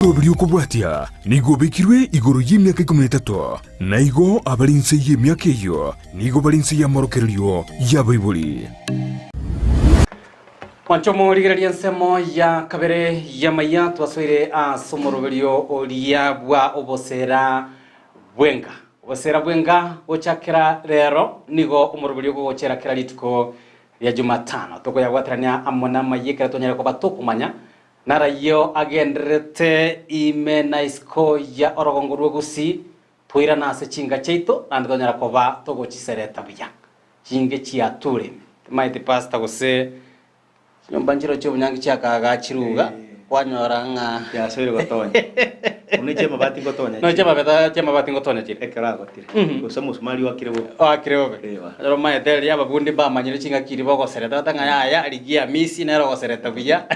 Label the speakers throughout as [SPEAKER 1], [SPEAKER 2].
[SPEAKER 1] Omobere okobwatia nigo obekirwe igoro y'emiaka ikomi na etato, na igo abare inse y'emiaka eyio nigo bare inse y'amorokererio y'abaibori.
[SPEAKER 2] Mwanche omorigereria ensemo ya kabere y'amaiya twasoire ase omoroberio oria bwa obosera bwenga. Obosera bwenga gochakera rero nigo omoroberio ogogochera kera rituko ria Jumatano. Tokoyabwaterania amo n'amaiya ekero tonyare koba tokomanya Narayio agendererete ime na isiko ya orogongo rwa Gusii, twairana ase chinka chiaito naende twanyara koba togochisereta buya. Chinge chiature ime. Timaeti pastor gose chinyomba nchiro chi'obonyangi chiakaagachirwe iga, kwanyora ng'a
[SPEAKER 3] Yasoire gotonya. Buna chi'amabati ngotonya
[SPEAKER 2] No
[SPEAKER 3] chire.
[SPEAKER 2] chi'amabeta chi'amabati ngotonya chire.
[SPEAKER 3] Ekero agotire. Gose omosumari oakire bobe.
[SPEAKER 2] Oakire bobe.
[SPEAKER 3] Ewa.
[SPEAKER 2] Ekero omaete riria ababundi mbamanyire chingaki riria bogosereta bata ng'a yaya rigia Amisi nere ogosereta buya.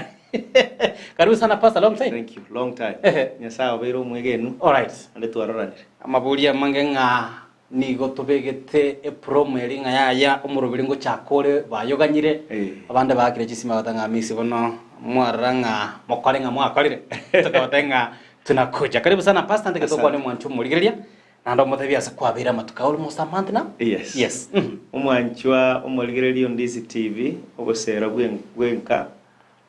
[SPEAKER 2] Karibu sana pastor long time.
[SPEAKER 3] Thank you. Long time.
[SPEAKER 2] Ehe.
[SPEAKER 3] Nyasaye obeire omwegenu.
[SPEAKER 2] Alright.
[SPEAKER 3] Naende twaroranire.
[SPEAKER 2] Amabori amange ng'a nigo tobegete epromo eri ng'a yaya omoroberi ngochaka ore bayoganyire.
[SPEAKER 3] Eh.
[SPEAKER 2] Abande baakire chisimi bagoteba ng'a Amisi bono mwarora ng'a mokore ng'a mwakorire. Tokabatebia ng'a tunakuja. Karibu sana pastor ntagete
[SPEAKER 3] Asante.
[SPEAKER 2] okwane omwancho omorigereria naende omotebie ase kwabeire amatuko aya almost a month now.
[SPEAKER 3] Yes.
[SPEAKER 2] Yes. Mhm.
[SPEAKER 3] Omwanchwa omorigereria o Ndizi TV, obosera bwe bwenka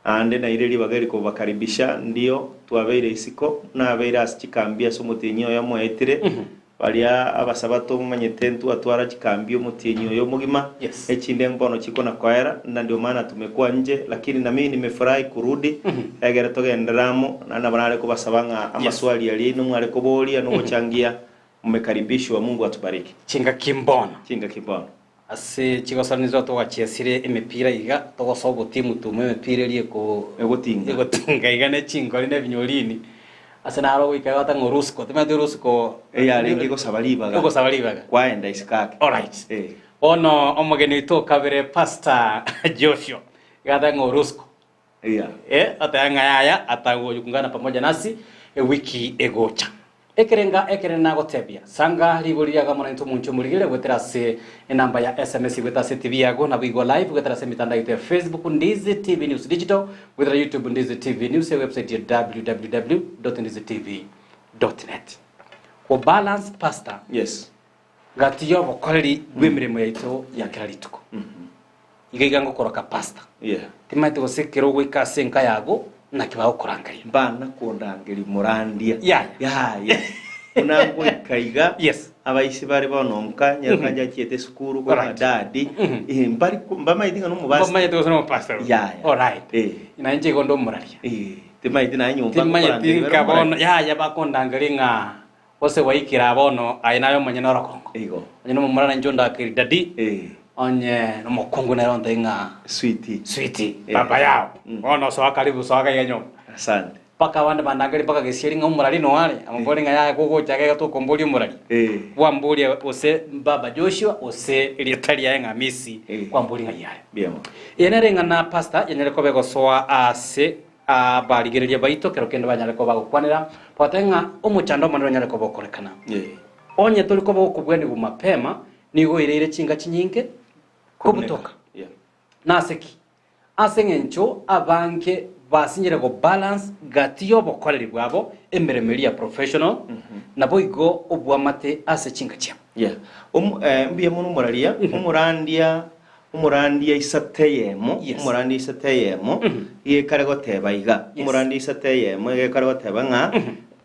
[SPEAKER 3] Naende naire ribaga eri kobakaribisha, ndio twabeire isiko, nabeire ase chikambi ase omotienyi oyo moetire, baria abasabato momanyete ntwatwara chikambi omotienyi oyo omogima,
[SPEAKER 2] Yes.
[SPEAKER 3] echinde mbono chikona koera, na ndio maana tumekua nje, lakini na mimi nimefurahi kurudi, egere togenderere amo, naende nabo nare kobasaba ng'a amaswali aria inwe mware koboria na ogochangia, mmekaribishwa, Mungu atubariki.
[SPEAKER 2] Chingaki mbono.
[SPEAKER 3] Chingaki mbono.
[SPEAKER 2] Ase chigosori nigo twachiesire emepira iga, togosoa obotimu tumu emepira eria eko
[SPEAKER 3] Egotinga.
[SPEAKER 2] egotinga iga ne chingori na ebinyorini. Ase naro ogoika iga goteba ng'a orusuko, timanyeti orusuko
[SPEAKER 3] Eyarenge gosaba ribaga.
[SPEAKER 2] Ogosaba ribaga.
[SPEAKER 3] Kwaenda isiko ake.
[SPEAKER 2] Alright.
[SPEAKER 3] Eh.
[SPEAKER 2] Bono omogeni oito okabere Pastor Joshua, iga ateba ng'a orusuko.
[SPEAKER 3] Yeah.
[SPEAKER 2] Eh, oteba ng'a yaya atagoyungana pamoja nasi ewiki egocha. Ekerenga ekenene nagotebia, sanga rigori riago amo naintwe omonche omorigere goetera ase enamba ya SMS goeta ase TV yago naboigo live goetera ase emitandao yaito ya Facebook Ndizi TV News Digital goetera YouTube Ndizi TV News ewebsite ya www.ndizitv.net. Ko balance pastor
[SPEAKER 3] Yes.
[SPEAKER 2] gati y'obokoreri bw'emeremo yaito ya kera rituko. Iga iga ngokoroka pastor.
[SPEAKER 3] Yeah.
[SPEAKER 2] Timanyeti gose ekero ogoika ase enka yago naki bagokorangeria.
[SPEAKER 3] Mbana kondangeria morandia.
[SPEAKER 2] Yaya.
[SPEAKER 3] Yaya. Buna ngoika iga.
[SPEAKER 2] Yes.
[SPEAKER 3] Abaisi bare bono nka nyareka njachiete esukuru korwa
[SPEAKER 2] Alright.
[SPEAKER 3] daddy. Eh, mbari ko- mbamaeti ng'a nomobasi.
[SPEAKER 2] Mbamanyete gose nomopastor.
[SPEAKER 3] Yaya.
[SPEAKER 2] Alright.
[SPEAKER 3] Eh.
[SPEAKER 2] Na inche igo nde omoraria.
[SPEAKER 3] Eh, timaeti naye nyomba
[SPEAKER 2] Timanyeti
[SPEAKER 3] ngokorangeria
[SPEAKER 2] nka
[SPEAKER 3] bare
[SPEAKER 2] bono yaya bakondangeria ng'a Gose gwaikire aa bono, aye naye omonyene orokongo.
[SPEAKER 3] Igo.
[SPEAKER 2] Onye nomomura nainche ondakeri daddy,
[SPEAKER 3] Eh.
[SPEAKER 2] onye nomokungu nere ontebie ng'a
[SPEAKER 3] Sweetie.
[SPEAKER 2] sweetie,
[SPEAKER 3] Eh.
[SPEAKER 2] baba yao.
[SPEAKER 3] Mm.
[SPEAKER 2] Bono soa karibu, soa gaiga nyomba.
[SPEAKER 3] Asante.
[SPEAKER 2] Mpaka abande bandangerie mpaka gesieri ng'a omorari noyo are, amambori ng'a yaya kogocha iga iga tokomboria omorari.
[SPEAKER 3] Eh.
[SPEAKER 2] Kwamboria gose baba Joshua gose erieta riaye ng'a Hamisi,
[SPEAKER 3] Eh.
[SPEAKER 2] kwamboria ng'ai are.
[SPEAKER 3] Mbuya mono.
[SPEAKER 2] Eye nere eng'ana pastor yanyare koba egosoa ase Abarigereria baito kero kende banyare koba bagokwanera, bagoteeba ng'a omochando omonene onyare koba okorekana. Onye tori koba gokobwanigwa mapema, nigo oireire chinga chinyinge kobutoka. Nase ki? Ase eng'encho abange basinyire go balance gati y'obokoreri bwabo emeremo eria ya professional, naboigo obwamate ase chinga chiabo.
[SPEAKER 3] Yeah. Omo, eh, mbuya mono omoraria, omorandia Omorandia isato eyemo,
[SPEAKER 2] Yes.
[SPEAKER 3] omorandia isato eyemo, gekare goteba iga,
[SPEAKER 2] Yes.
[SPEAKER 3] omorandia isato eyemo egekare goteba ng'a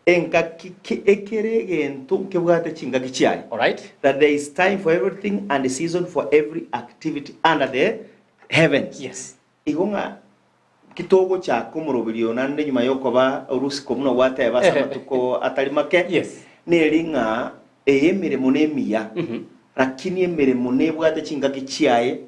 [SPEAKER 3] engaki ki ekere egento nkebwate chingaki chiaye.
[SPEAKER 2] Alright.
[SPEAKER 3] That there is time for everything and a season for every activity under the heavens.
[SPEAKER 2] Yes.
[SPEAKER 3] Igo ng'a ki togochaka omoroberio oyo naende nyuma y'okoba orusiko buna gwateba ase amatuko atari make,
[SPEAKER 2] Yes.
[SPEAKER 3] neri ng'a eye emeremo nemiya, rakini emeremo nebwate chingaki chiaye,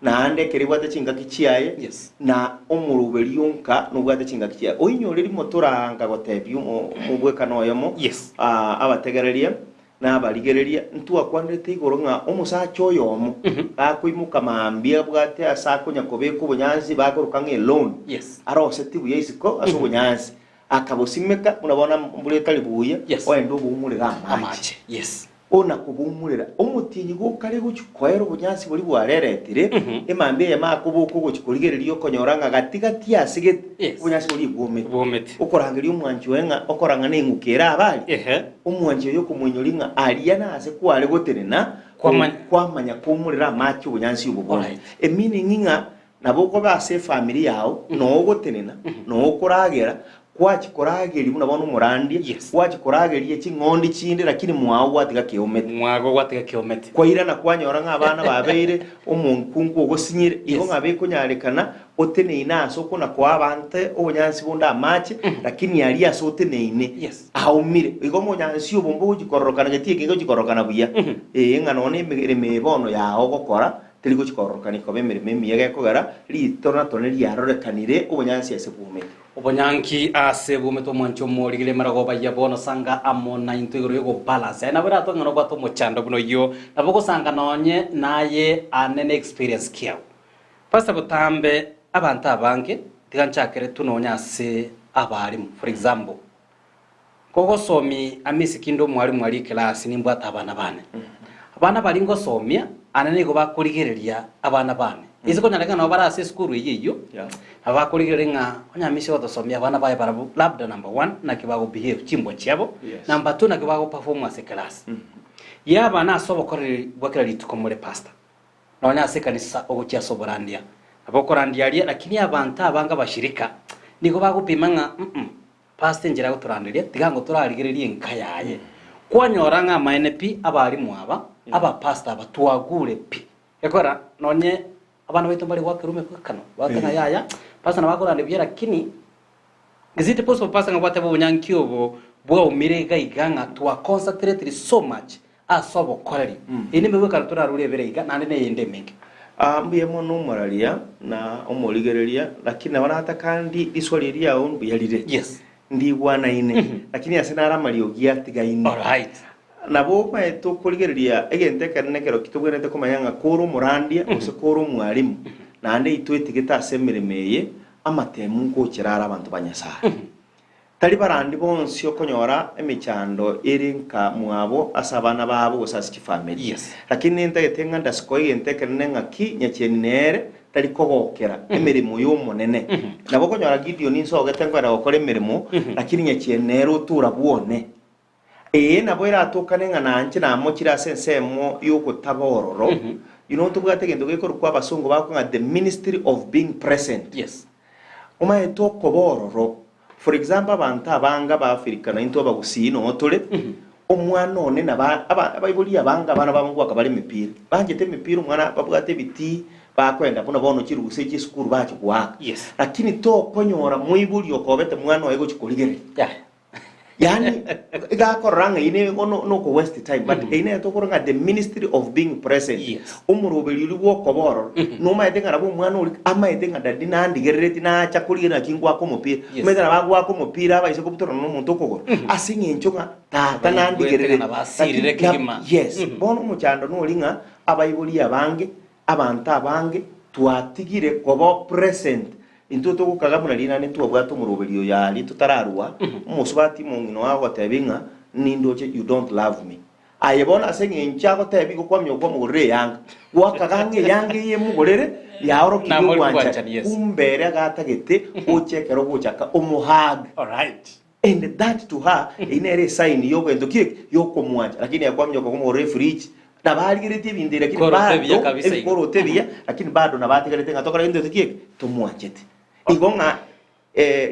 [SPEAKER 3] naende ekero ebwate chingaki chiaye,
[SPEAKER 2] Yes.
[SPEAKER 3] na omoroberio onka nobwate chingaki chiaye. Oinyore rimo toraanka gotebia omo- omobwekano oyomo,
[SPEAKER 2] Yes.
[SPEAKER 3] ah, abategereria, Nabarigereria, ntwakwanerete igoro ng'a omosacha oyomo gakoimoka mambia abwate ase akonya kobeka obonyansi bakoroka ng'a eloan,
[SPEAKER 2] Yes.
[SPEAKER 3] aroseti buya isiko ase obonyansi, akabosimeka buna bono mbura etari buya,
[SPEAKER 2] Yes.
[SPEAKER 3] oende oboumorere amache.
[SPEAKER 2] Amache. Yes.
[SPEAKER 3] Ona koboumorera omotienyi gokare gochia koera obonyansi boria bwareretire, emambia eyemo akoboka ogochia korigereria okonyora ng'a gati gati ase gete
[SPEAKER 2] Yes.
[SPEAKER 3] obonyansi boria bwomete.
[SPEAKER 2] Bwomete.
[SPEAKER 3] Okorangeria omwanchi oye ng'a okorang'a neng'uko ere abe aria,
[SPEAKER 2] Ehe.
[SPEAKER 3] omwanchi oye okomoinyoria ng'a aria nase kware gotenena,
[SPEAKER 2] Kwamanya.
[SPEAKER 3] kwamanya koumorera amache obonyansi obo bwomete.
[SPEAKER 2] Alright.
[SPEAKER 3] Emeaning ng'a Nabo okoba ase efamiri yao, noo ogotenena, noo okoragera, gwachia korageria buna bono omorandia,
[SPEAKER 2] Yes.
[SPEAKER 3] gwachia korageria ching'ondi chinde lakini mwao gwatiga keomete.
[SPEAKER 2] Mwago gwatiga keomete.
[SPEAKER 3] Kwairana kwanyora ng'a abana babeire omonkungu ogosinyire, igo
[SPEAKER 2] Yes.
[SPEAKER 3] ng'a bekonyarekana oteneine ase okona koa abanto obonyansi bonde amache, lakini aria ase oteneine
[SPEAKER 2] Yes.
[SPEAKER 3] aomire. Igo omonyansi obo mbogochia kororokana geti eke kegochia kororokana buya. Ee, ng'a nonya emeremo eye bono yao ogokora, Teri gochia kororokana ikoba emeremo emiya gekogera ritorona-torone riarorekanire obonyansi ase bwomete.
[SPEAKER 2] Obonyanki ase bwomete omwancho omorigire emerogoba ya bono sanga amo naintwe igoro y'ogobalance. Aye nabo eratwe ng'a nobwate omochando buna oyio, nabo ogosanga nonye naye ane ne experience kiao. Pastor botambe abanto abange tiga nchakere tu nonye ase abalimu for example, Nkogosomia amesiki inde omwalimu aria ekelasi nimbwate abana bane. Abana baria ngosomia ane nigo bakorigereria abana bane. Ase konyara ng'a nabo bare ase esukuru eyio eyio,
[SPEAKER 3] Yeah.
[SPEAKER 2] nabo bakorigereria ng'a onye amisi ogotosomia abana baye barabwo labda number one naki bago behave chimbwa chiabo,
[SPEAKER 3] Yes.
[SPEAKER 2] number two naki bago perform ase ekelasi. Yaba nase obokoreri bwa kera rituko more pastor. Nonya ase ekanisa ogochia ase oborandia, nabo okorandia aria, lakini abanto abange abashirika nigo bagopima ng'a mm Pastor enchera agotoranderia, tiga ango torarigererie enka yaye. Kwanyora ng'a amaene pi, abalimu aba, abapastor aba twagure pi. Gekogera nonye abana baito mbare goakerwa emebwekano, bagoteba ng'a yaya, pastor nabo akorandia buya lakini is it possible pastor ng'a gwateba obonyanki obo bwaumire iga iga ng'a twa concentratire so much ase obokoreri. Eye nemebwekano torarure ebere iga naende neyende emenge.
[SPEAKER 3] Aa, mbuya mono omoraria na omorigereria, lakini nabo natakandi riswali eri riao mbuya rire.
[SPEAKER 2] Yes.
[SPEAKER 3] Ndigwanaine, lakini ase naro amariogi atigaine.
[SPEAKER 2] Alright.
[SPEAKER 3] Nabo omanyete okorigereria egento ekenene ekero ki tobwenerete komanya ng'a kore omorandia gose kore omwalimu, naende itwetigete ase emeremo eye, amatemu nkochera are abanto ba Nyasae. Tari barandi bonsi okonyora emechando ere nka mwabo ase abana babo gose ase chifamiri.
[SPEAKER 2] Yes.
[SPEAKER 3] Lakini nintagete ng'a ndasikoe egento ekenene ng'aki nyachieni nere tari kogokera emeremo y'Omonene. Nabo okonyora Gideoni nsogete nkoenda gokora emeremo, lakini nyachieni nere otura bwone. Ee, nabo eratokane ng'a nanche namochire ase ensemo y'ogotaba ororo. You know, ntobwate egento gekorokwa abasongo bagokwa ng'a the ministry of being present.
[SPEAKER 2] Yes.
[SPEAKER 3] Omanyete okoba ororo, for example abanto abange aba Africa na intwe abagusii noo tore, omwana one nabo aba abaibori abange abana babo ngoaka bare emepira, banchete emepira omwana babwate ebitii bakoenda buna bono chirusa echia esukuru bachia goaka.
[SPEAKER 2] Yes.
[SPEAKER 3] Lakini tokonyora moibori okobete mwana oye gochia korigereria.
[SPEAKER 2] Yeah.
[SPEAKER 3] Yaani iga akorora ng'a eye no no oko waste time but eye nere tokorora ng'a the ministry of being present
[SPEAKER 2] Yes.
[SPEAKER 3] omoroberi oria bwa okoba ororo nomaete ng'a nabo omwana oria amaete ng'a daddy nandigerereti nacha korigereria naki ngoaka omopira
[SPEAKER 2] Yes.
[SPEAKER 3] omanyete nabo agoaka omopira abaise kobutorana na omonto okogoro ase eng'encho ng'a tata
[SPEAKER 2] Abaigwete
[SPEAKER 3] nandigerereti
[SPEAKER 2] ng'a nabo asirire
[SPEAKER 3] Lakini na-
[SPEAKER 2] kegima.
[SPEAKER 3] yes bono omochando nori ng'a abaibori abange abanto abange twatigire koba present Intwe togokaga buna rinani ntwabwate omoroberi oyo aria totararua, omosubati omong'ina oo agotebia ng'a nindoche you don't love me. Aye bono ase eng'encho agotebia igo kwamanya kwamogorera eyanga, gwakaga ng'a eyanga eye emogorere yaorokirie
[SPEAKER 2] Namori
[SPEAKER 3] obwanchani,
[SPEAKER 2] obwanchani, yes.
[SPEAKER 3] kumbe ere agatagete oche ekero ogochaka omohug.
[SPEAKER 2] Alright.
[SPEAKER 3] And that to her eyio nere esign yogento ki eke yokomwancha lakini akwamanya okomogorera efridge nabo arigeretie ebinto ebi lakini
[SPEAKER 2] Ebikoroto ebiya
[SPEAKER 3] bado
[SPEAKER 2] kabisa igo.
[SPEAKER 3] ebikoroto ebiya lakini bado nabo atigarete ng'a tokore gento ki eke tomwanchete. Igo ng'a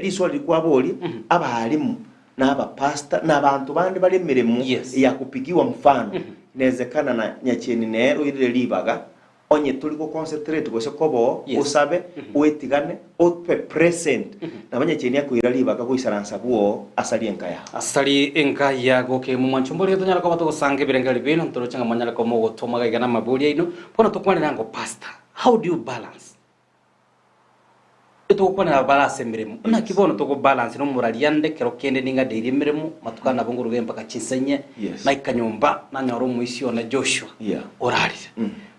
[SPEAKER 3] riswali riria kwaboria abalimu na abapastor na abanto bande bare emeremo
[SPEAKER 2] Yes.
[SPEAKER 3] ya kupigiwa mfano inawezekana na nyachieni nere oirire ribaga Onye tori go concentrate gose koba oo,
[SPEAKER 2] Yes.
[SPEAKER 3] osabe, oetigane, obe present, nabo nyachieni akoira ribaga goisaransa bwoo asarie enka yao.
[SPEAKER 2] Asarie enka yago kegima omwancho mbori tonyare koba togosanga ebirengererio biaino ntoroche ng'a mwanyare koba mogotoma gaiga namabori aino bono tokwanere ango pastor how do you balance Togokwanera aba bare ase emeremo, naki bono togobalance nomoraria ande ekero kende ning'adeirie emeremo, matuko ane nabo ngoruga mpaka chinsa inye,
[SPEAKER 3] Yes.
[SPEAKER 2] naika nyomba nanyora omoisia one Joshua
[SPEAKER 3] Yeah.
[SPEAKER 2] orarire.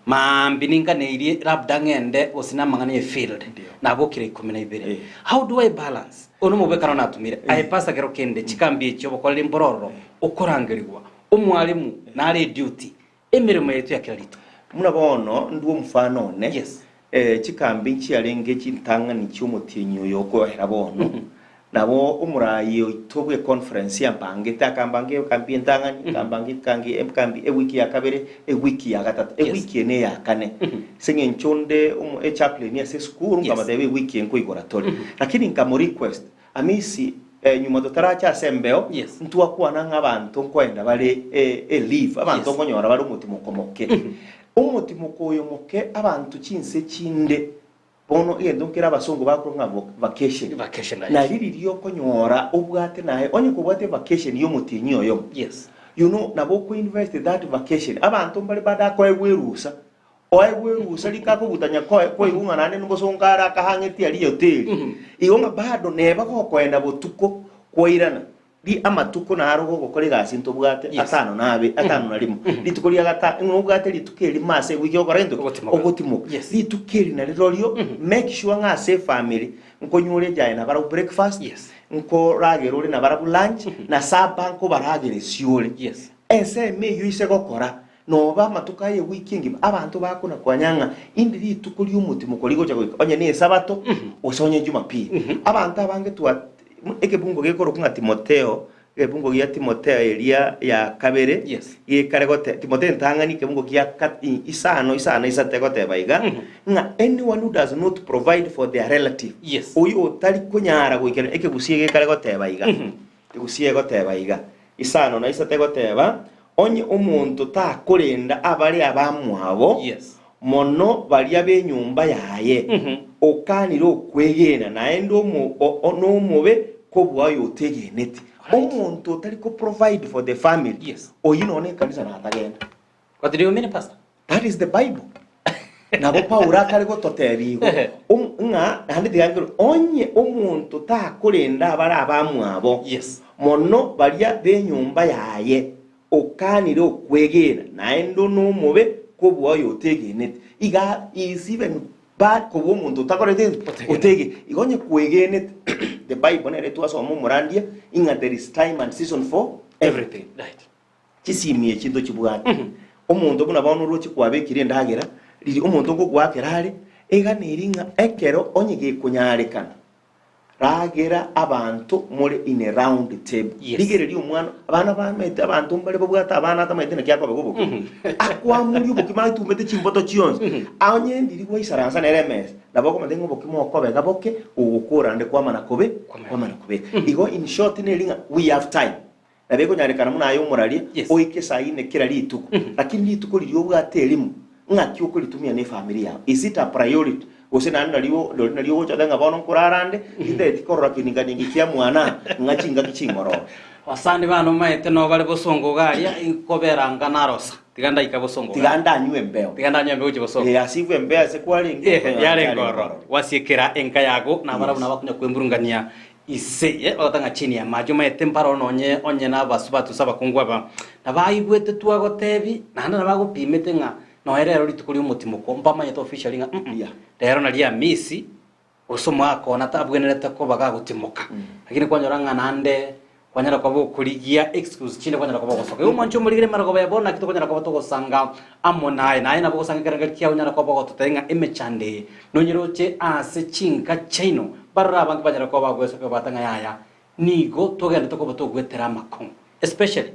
[SPEAKER 2] Maambia ninganeirie labda ng'ende gose namang'ana ye field,
[SPEAKER 3] Ndio.
[SPEAKER 2] nabokire ikomi na ibere.
[SPEAKER 3] Eh.
[SPEAKER 2] How do I balance? Oyo nomobwekano natumire. Aye pastor kero kende chikambi echi obokoreri mbororo, okorangerigwa. Omwalimu nare eduty, emeremo yaito ya kera rituko.
[SPEAKER 3] Buna bono ndue omofano one,
[SPEAKER 2] Yes.
[SPEAKER 3] chikambi nchiarenge chintang'ani chi'omotienyi oyo okoera bono, nabo omoraai oito bw'econference ambangete, akambanga ekambi entang'ani, akambanga ekangi ekambi ewiki ya kabere, ewiki ya gatato,
[SPEAKER 2] Yes.
[SPEAKER 3] ewiki ene eya kane. Ase eng'encho onde omo echaplain ase esukuru,
[SPEAKER 2] Yes.
[SPEAKER 3] nkabatebia ewiki eye nkoigora tore. Lakini nkamorequest, Amisi, nyuma totaracha ase embeo,
[SPEAKER 2] Yes.
[SPEAKER 3] ntwakwana ng'a abanto nkoenda bare e leave, abanto
[SPEAKER 2] Yes.
[SPEAKER 3] nkonyora bare omotimoko moke. Omotimoko oyo moke abanto chinse chinde, bono egento nkere abasongo bakorwa ng'a vacation.
[SPEAKER 2] Vacation, right.
[SPEAKER 3] Nari riria okonyora obwate naye, onye kobwate evacation ya omotienyi oyomo,
[SPEAKER 2] Yes.
[SPEAKER 3] you know, nabo okoinvest that vacation. Abanto mbare badakoegwa erusa, Oegwe erusa rika akogutanya koe koigwa ng'a naende nobosongo are akahang'eti aria hoteli. Igo ng'a bado neba gokoenda botuko kwairana ri amatuko naro gogokora egasi ntobwate
[SPEAKER 2] Yes.
[SPEAKER 3] atano na abe atano na rimo. Rituko ria gata ng'a obwate rituko erimo ase ewiki ogokora gento ki?
[SPEAKER 2] Ogotimoka.
[SPEAKER 3] Ogotimoka.
[SPEAKER 2] Yes.
[SPEAKER 3] Rituko eri narirorio make sure ng'a ase efamiri nkonyora echae nabarabwo breakfast,
[SPEAKER 2] Yes.
[SPEAKER 3] nkoragera ore nabarabwo lunch, na supper nkobarageresia ore.
[SPEAKER 2] Yes.
[SPEAKER 3] Ensemo eyio ise gokora, Noba amatuko aye ewiki engima abanto bakona koanya ng'a indi rituko ri'omotimoko rigocha goika, onye n'Esabato, gose onye Jumapili. Abanto abange twa ekebungo gekorokwa ng'a Timotheo, ekebungo gia Timotheo eria ya kabere,
[SPEAKER 2] Yes.
[SPEAKER 3] gekare gote Timotheo entang'ani ekebungo gia ka isano isano isato egoteba iga, ng'a anyone who does not provide for their relative,
[SPEAKER 2] Yes.
[SPEAKER 3] oyo otari konyara goikera ekegusia gekare goteba iga, Ekegusia egoteba iga, isano na isato egoteba, Onye omonto takorenda abare abamwabo,
[SPEAKER 2] Yes.
[SPEAKER 3] mono baria b'enyomba yaye, okanire okwegena, naende omo- o- o- nomobe kobua oyotegeneti.
[SPEAKER 2] Alright.
[SPEAKER 3] Omonto otari ko provide for the family,
[SPEAKER 2] Yes.
[SPEAKER 3] oyio nonya ekanisa natagenda.
[SPEAKER 2] What do you mean, Pastor?
[SPEAKER 3] That is the Bible. Nabo Paulo akare gototebia igo, om- ng'a naende tiga nkere, onye omonto takorenda abare abamwabo,
[SPEAKER 2] Yes.
[SPEAKER 3] mono baria b'enyomba yaye, okanire okwegena, naende nomobe kobua oyotegeneti. Iga is even bad kobua omonto otakoreti gento?
[SPEAKER 2] Otegeneti.
[SPEAKER 3] Otege. Igo onye kwegenete, the Bible nere twasoma omorandia, ing'a there is time and season for everything.
[SPEAKER 2] Right.
[SPEAKER 3] Chisimi echi ntochibwate. Omonto buna bono oroche kwabekire endagera, riria omonto ngogoakera are, eganeri ng'a ekero onye gekonyarekana, ragera abanto more in a round table.
[SPEAKER 2] Yes.
[SPEAKER 3] Rigereria omwana, abana bamaete abanto mbare babwate abana atamaete naki akobeka obokima. Akwamuria obokima atumete chimboto chionsi. Onye ndiri gwaisaransa nere emesa, nabo okomanya ng'a obokima okobeka boke, ogokora ande kwamana kobe, kwamana kobeka. Igo in short neri ng'a we have time. Nabo ekonyarekana buna aye omoraria,
[SPEAKER 2] Yes.
[SPEAKER 3] oike saa ine kera rituko, lakini rituko riria obwate elimu, ng'aki okoritumia na efamiri yao? Is it a priority? Gose naende nario nori nario ogocha goteba ng'a bono nkorara nde, tintageti korora keninganingi kia mwana ng'a chingaki ching'ororo.
[SPEAKER 2] Basani bane omaete noo bare bosongo iga aria, nkobera anga narosa, tiga ndaika bosongo iga
[SPEAKER 3] Tiga
[SPEAKER 2] aria.
[SPEAKER 3] ndanywe embeo.
[SPEAKER 2] Tiga ndanywe embeo gochia bosongo.
[SPEAKER 3] Eh, ase igwe embeo ase kwarenge,
[SPEAKER 2] Ehe,
[SPEAKER 3] okonyora
[SPEAKER 2] yarenge
[SPEAKER 3] yarenge
[SPEAKER 2] ororo.
[SPEAKER 3] ororo.
[SPEAKER 2] Gwasiekera enka yago, nabarabwo
[SPEAKER 3] Yes.
[SPEAKER 2] nabakonya kwemurungania Ise ye bagoteba ng'a chini y'amache omaete mbaro nonye onye nabasubati gose abakungu aba, nabaigwete twagotebi, naende nabagopimete ng'a nonya rero rituko ri'omotimoko mbamanyete officially ng'a mm
[SPEAKER 3] Yeah.
[SPEAKER 2] rero nario Hamisi gose omogaka one atabwenerete koba gagotimoka. Lakini kwanyora ng'a naende kwanyara koba okorigia excuse chinde kwanyara koba ogosoka. Igo omwanchi omorigere marogoba ya bono naki tokonyara koba togosanga amo naye, naye nabo ogosanga ekerengerio kiao onyare koba ogototebia ng'a emechando eye nonyeroche ase chinka chiaino Barore abange banyare koba bagwesoka kobwata ng'a yaya, nigo togenderete koba togwetera amakong'u. Especially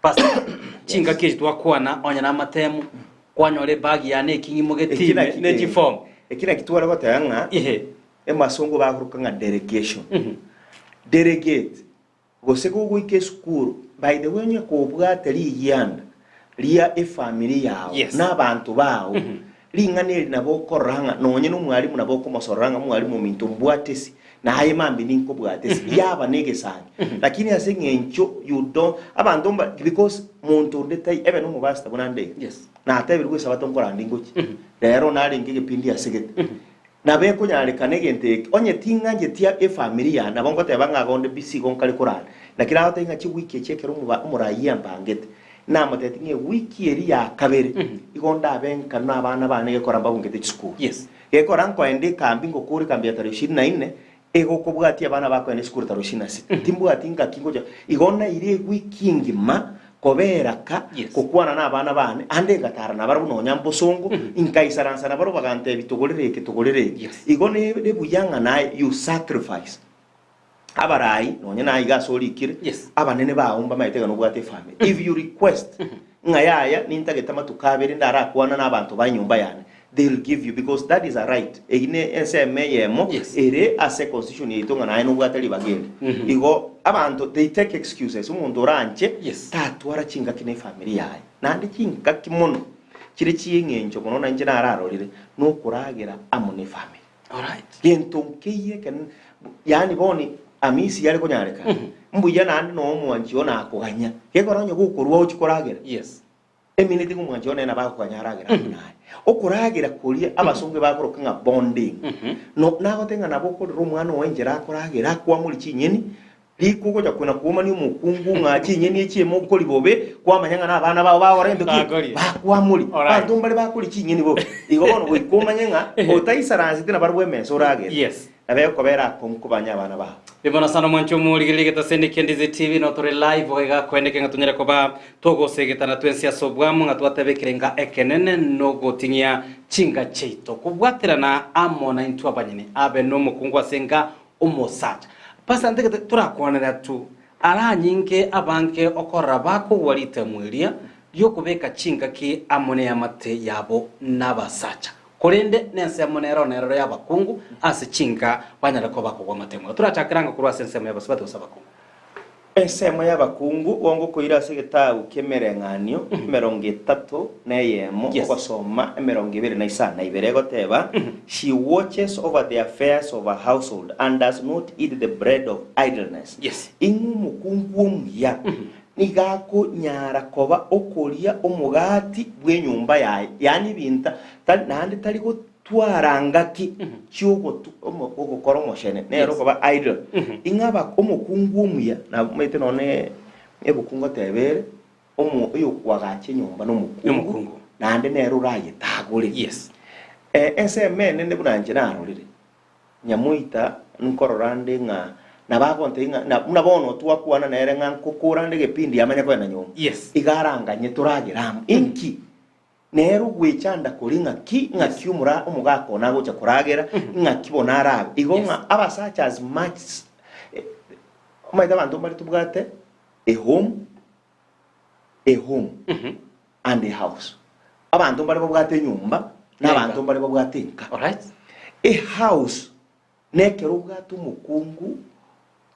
[SPEAKER 2] pastor, chingaki echi twakwana onye namatemu, kwanyora ebag yane eking'imo
[SPEAKER 3] Eki
[SPEAKER 2] getime
[SPEAKER 3] naki
[SPEAKER 2] ne chiform.
[SPEAKER 3] Eki naki tware goteba ng'a
[SPEAKER 2] Ehe.
[SPEAKER 3] emasongo bakoroka ng'a delegation. Delegate. Gose gogoika esukuru, by the way onye kobwate rigianda ria efamiri yao
[SPEAKER 2] Yes.
[SPEAKER 3] na abanto bao, ring'ana eri nabo okorora ng'a nonye na omwalimu nabo okomosorora ng'a omwalimu ominto mbwate esi, naye mambia ninkobwate esi, yaba na egesangi. Lakini ase eng'encho you don't, abanto mba because monto onde tai ebe na omopastor buna nde iga,
[SPEAKER 2] Yes.
[SPEAKER 3] natebirie esabato nkorande ngochia, rero narenge egepindi ase gete. Nabo ekonyarekana egento eke, onye ting'ancheti efamiri yane, nabo ngoteba ng'a iga onde busy igo nkare korara. Naki nagotebia ng'a chiwiki echi ekero omoba omoraia ambangete, namotebeti ng'a ewiki eria ya kabere, igo ndabe nka na abana bane gekora mbabungete chisukuru.
[SPEAKER 2] Yes.
[SPEAKER 3] Gekora nkoenda ekambi ngokora ekambi ya tarehe ishirini na inne, egokobwatia abana bakoenda esukuru tarehe ishirini na sita. Timbwati ngaki ngocha, igo naire ewiki engima. Kobera ka,
[SPEAKER 2] Yes.
[SPEAKER 3] gokwana nabana bane, ande ngatara nabarabwo nonya mbosongo, nkaisaransa nabarabwo bagantebia, Togorere eke, togorere eke.
[SPEAKER 2] Yes.
[SPEAKER 3] Igo nere buya ng'a naye you sacrifice. Abarai, nonya naye iga ase orikire,
[SPEAKER 2] Yes.
[SPEAKER 3] abanene bao mbamaete ng'a nobwate efamiri. If you request ng'a yaya nintagete amatuko abere ndarakwana nabanto ba enyomba yane, they will give you because that is a right. Eyio ne ensemo eyemo
[SPEAKER 2] Yes.
[SPEAKER 3] ere ase constitution yaito ng'a naye nobwate ribaga eri. Igo abanto they take excuses, omonto oranche
[SPEAKER 2] Yes.
[SPEAKER 3] tatwara chingaki na efamiri yaye. Naende chingaki mono chire chi'eng'encho mono na inche nararorire nokoragera amo na efamiri.
[SPEAKER 2] Alright.
[SPEAKER 3] Gento nkeiyo ekenene, yaani bono amisi yare konyarekana, mbuya naende noe omwanchi one akoganya, gekogera onye gokorua ochie koragera,
[SPEAKER 2] Yes.
[SPEAKER 3] emineti ng'a omwanchi one nere nabo akoganya aragere amo naye. Okoragera koria abasongo ebakoroka ng'a bonding. No nagoteba ng'a nabo okorera omwana oo enchera akoragera akwamore chinyeni, Riko ogocha kona kwomania omokungu ng'a chinyeni echi emokori bobe, kwamanya ng'a nabana bao bagokora gento ki?
[SPEAKER 2] Bakoria.
[SPEAKER 3] Bakwamori.
[SPEAKER 2] Alright.
[SPEAKER 3] Abanto mbare bakoria chinyeni bobe. Igo bono goika omanye ng'a otaisaransete nabarabwo emesa oragere.
[SPEAKER 2] Yes.
[SPEAKER 3] Nabo ekobera akong'u kobanya abana bao.
[SPEAKER 2] Ribono sana omwancho omorigereria egetaseni kia Ndizi TV no tore live iga koendeke ng'a tonyare koba togosegetana twensi ase obwamo ng'a twateba ekerenga ekenene nogoting'ia chinga chiaito kobwaterana amo naintwe abanyene abe nomokungu ase enga omosacha. Pastor ntagete torakwanera tu aranyinge abange okorora bakogwa ritemo eria riokobeka chingaki amo neamate yabo nabasacha. Korende nensemo nero neroro yabakungu ase chinka banyare koba bakogwa amatemo aya. Torachakere ango korwa ase ensemo yabasubati gose abakungu.
[SPEAKER 3] Ensemo y'abakungu, bwango koira ase egetabu ki'emereng'anio emerongo etato na eyemo,
[SPEAKER 2] Yes.
[SPEAKER 3] ogosoma emerongo ebere na isano na ibere, egoteba, She watches over the affairs of her household, and does not eat the bread of idleness.
[SPEAKER 2] Yes.
[SPEAKER 3] Ing'we omokungu omuya nigo akonyara koba okoria omogati bw'enyomba yaye, yaani ebinto tari naende tari Twara ngaki chi'ogotu omo ogokora omochene, nere
[SPEAKER 2] Yes.
[SPEAKER 3] okoba idle. Ing'a aba omokungu omuya, namaete nonye ebuku ngoteba ere, omo oyokoagacha enyomba nomokungu,
[SPEAKER 2] Nomokungu.
[SPEAKER 3] naende nere orayetagore.
[SPEAKER 2] Yes.
[SPEAKER 3] Eh, ensemo enene buna inche narorire, nyamoita nkorora nde ng'a nabo agontebia ng'a na buna bono twakwana nere ng'a nkokora nde egepindi amanye kogenda nyomba.
[SPEAKER 2] Yes.
[SPEAKER 3] Iga aranganye toragere amo. Inki? Nere ogwechanda koria ng'aki, ng'aki omora omogaka one agocha koragera, ng'aki bono arabe. Igo
[SPEAKER 2] Yes.
[SPEAKER 3] ng'a abasacha as much eh, omanyete abanto mbare tobwate a home, a home and a house. Abanto mbare babwate enyomba, na abanto mbare babwate enka.
[SPEAKER 2] Alright.
[SPEAKER 3] A house Nekero obwate omokungu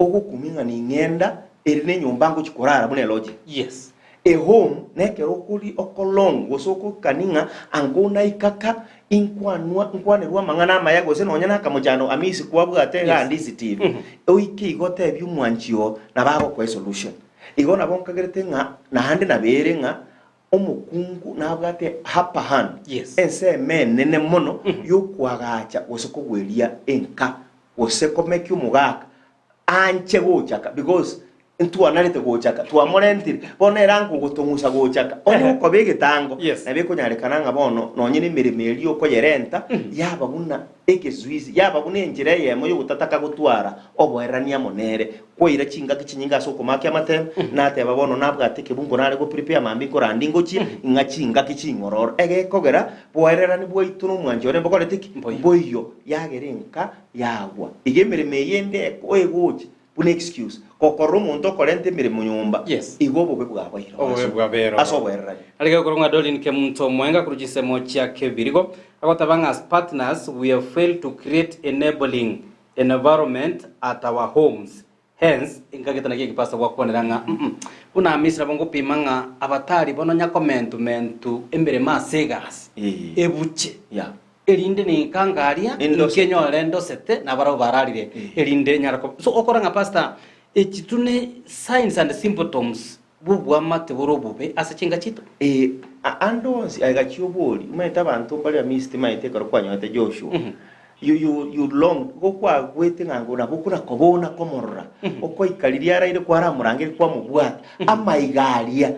[SPEAKER 3] ogokumia ng'a ning'enda ere nenyomba ngochia korara buna elodging.
[SPEAKER 2] Yes.
[SPEAKER 3] A home nekero okori okolong gose okokani ng'a ango naikaka inkwanwa nkwanerwa amang'ana amaya gose nonya na akamochando amisi kwabwate igaa
[SPEAKER 2] Yes.
[SPEAKER 3] Ndizi TV. Oike igo otebie omwanchi oo nabo agokoa esolution. Igo nabo nkagerete ng'a naende nabere ng'a Omokungu nabwate upper hand,
[SPEAKER 2] Yes.
[SPEAKER 3] ensemo enene mono y'okoagacha gose kogweria enka gose komekia omogaka anche gochaka because ntwanarete gochaka twamorentire bono ere ango gotong'usa gochaka onye gokoba egetango
[SPEAKER 2] Yes.
[SPEAKER 3] nabo ekonyarekana ng'a bono nonye na emeremo eria okoyerenta yaba buna egezuizi yaba buna enchera eyemo yogotataka gotwara oboerani amo nere Kwaira chingaki chinyinge ase okomakia amatemo, nateba bono nabwate ekebungo nare go prepare mambia nkorande ingochie, ng'a chingaki ching'ororo. Egekogera boererani bwaito nomwanchi one mbokorete ki?
[SPEAKER 2] Mboiyo.
[SPEAKER 3] Mboiyo. Yagera enka yagwa. Iga emeremo eye ende eko egocha buna excuse, gokorora omonto okorenta emeremo nyomba,
[SPEAKER 2] Yes.
[SPEAKER 3] igo obobe bwabaire
[SPEAKER 2] Obobe
[SPEAKER 3] ase
[SPEAKER 2] bwabeire
[SPEAKER 3] ase
[SPEAKER 2] ororo.
[SPEAKER 3] oboererani.
[SPEAKER 2] Arige gokorwa ng'a Doreen Kemunto Omwenga korwa chinsemo chia Kebirigo, agoteba ng'a as partners we have failed to create enabling Environment at our homes hence nkagete naki ekipasa gwakwanera ng'a mm buna amisi nabo ngopima ng'a abatari bono nyakomentu mentu emeremo ase egasi
[SPEAKER 3] Eh.
[SPEAKER 2] ebuche
[SPEAKER 3] Yeah.
[SPEAKER 2] erinde ninka ngaria
[SPEAKER 3] Endosete.
[SPEAKER 2] nkenyore ndosete nabarabwo bararire
[SPEAKER 3] Eh.
[SPEAKER 2] erinde nyara ko so okora ng'a pastor echi tu ne signs and symptoms bw'obwamate bore obobe ase chinka chiaito.
[SPEAKER 3] Eh, a- ande onsi aiga chiobori, omanyete abanto mbare amisi timaete ekero kwanyorete Joshua. You, you, you long, igo kwagwete ng'a ngo nabo okona koba ona komorora. Okoika riria araire kwaramorangeri kwamobwata, amaiga aria.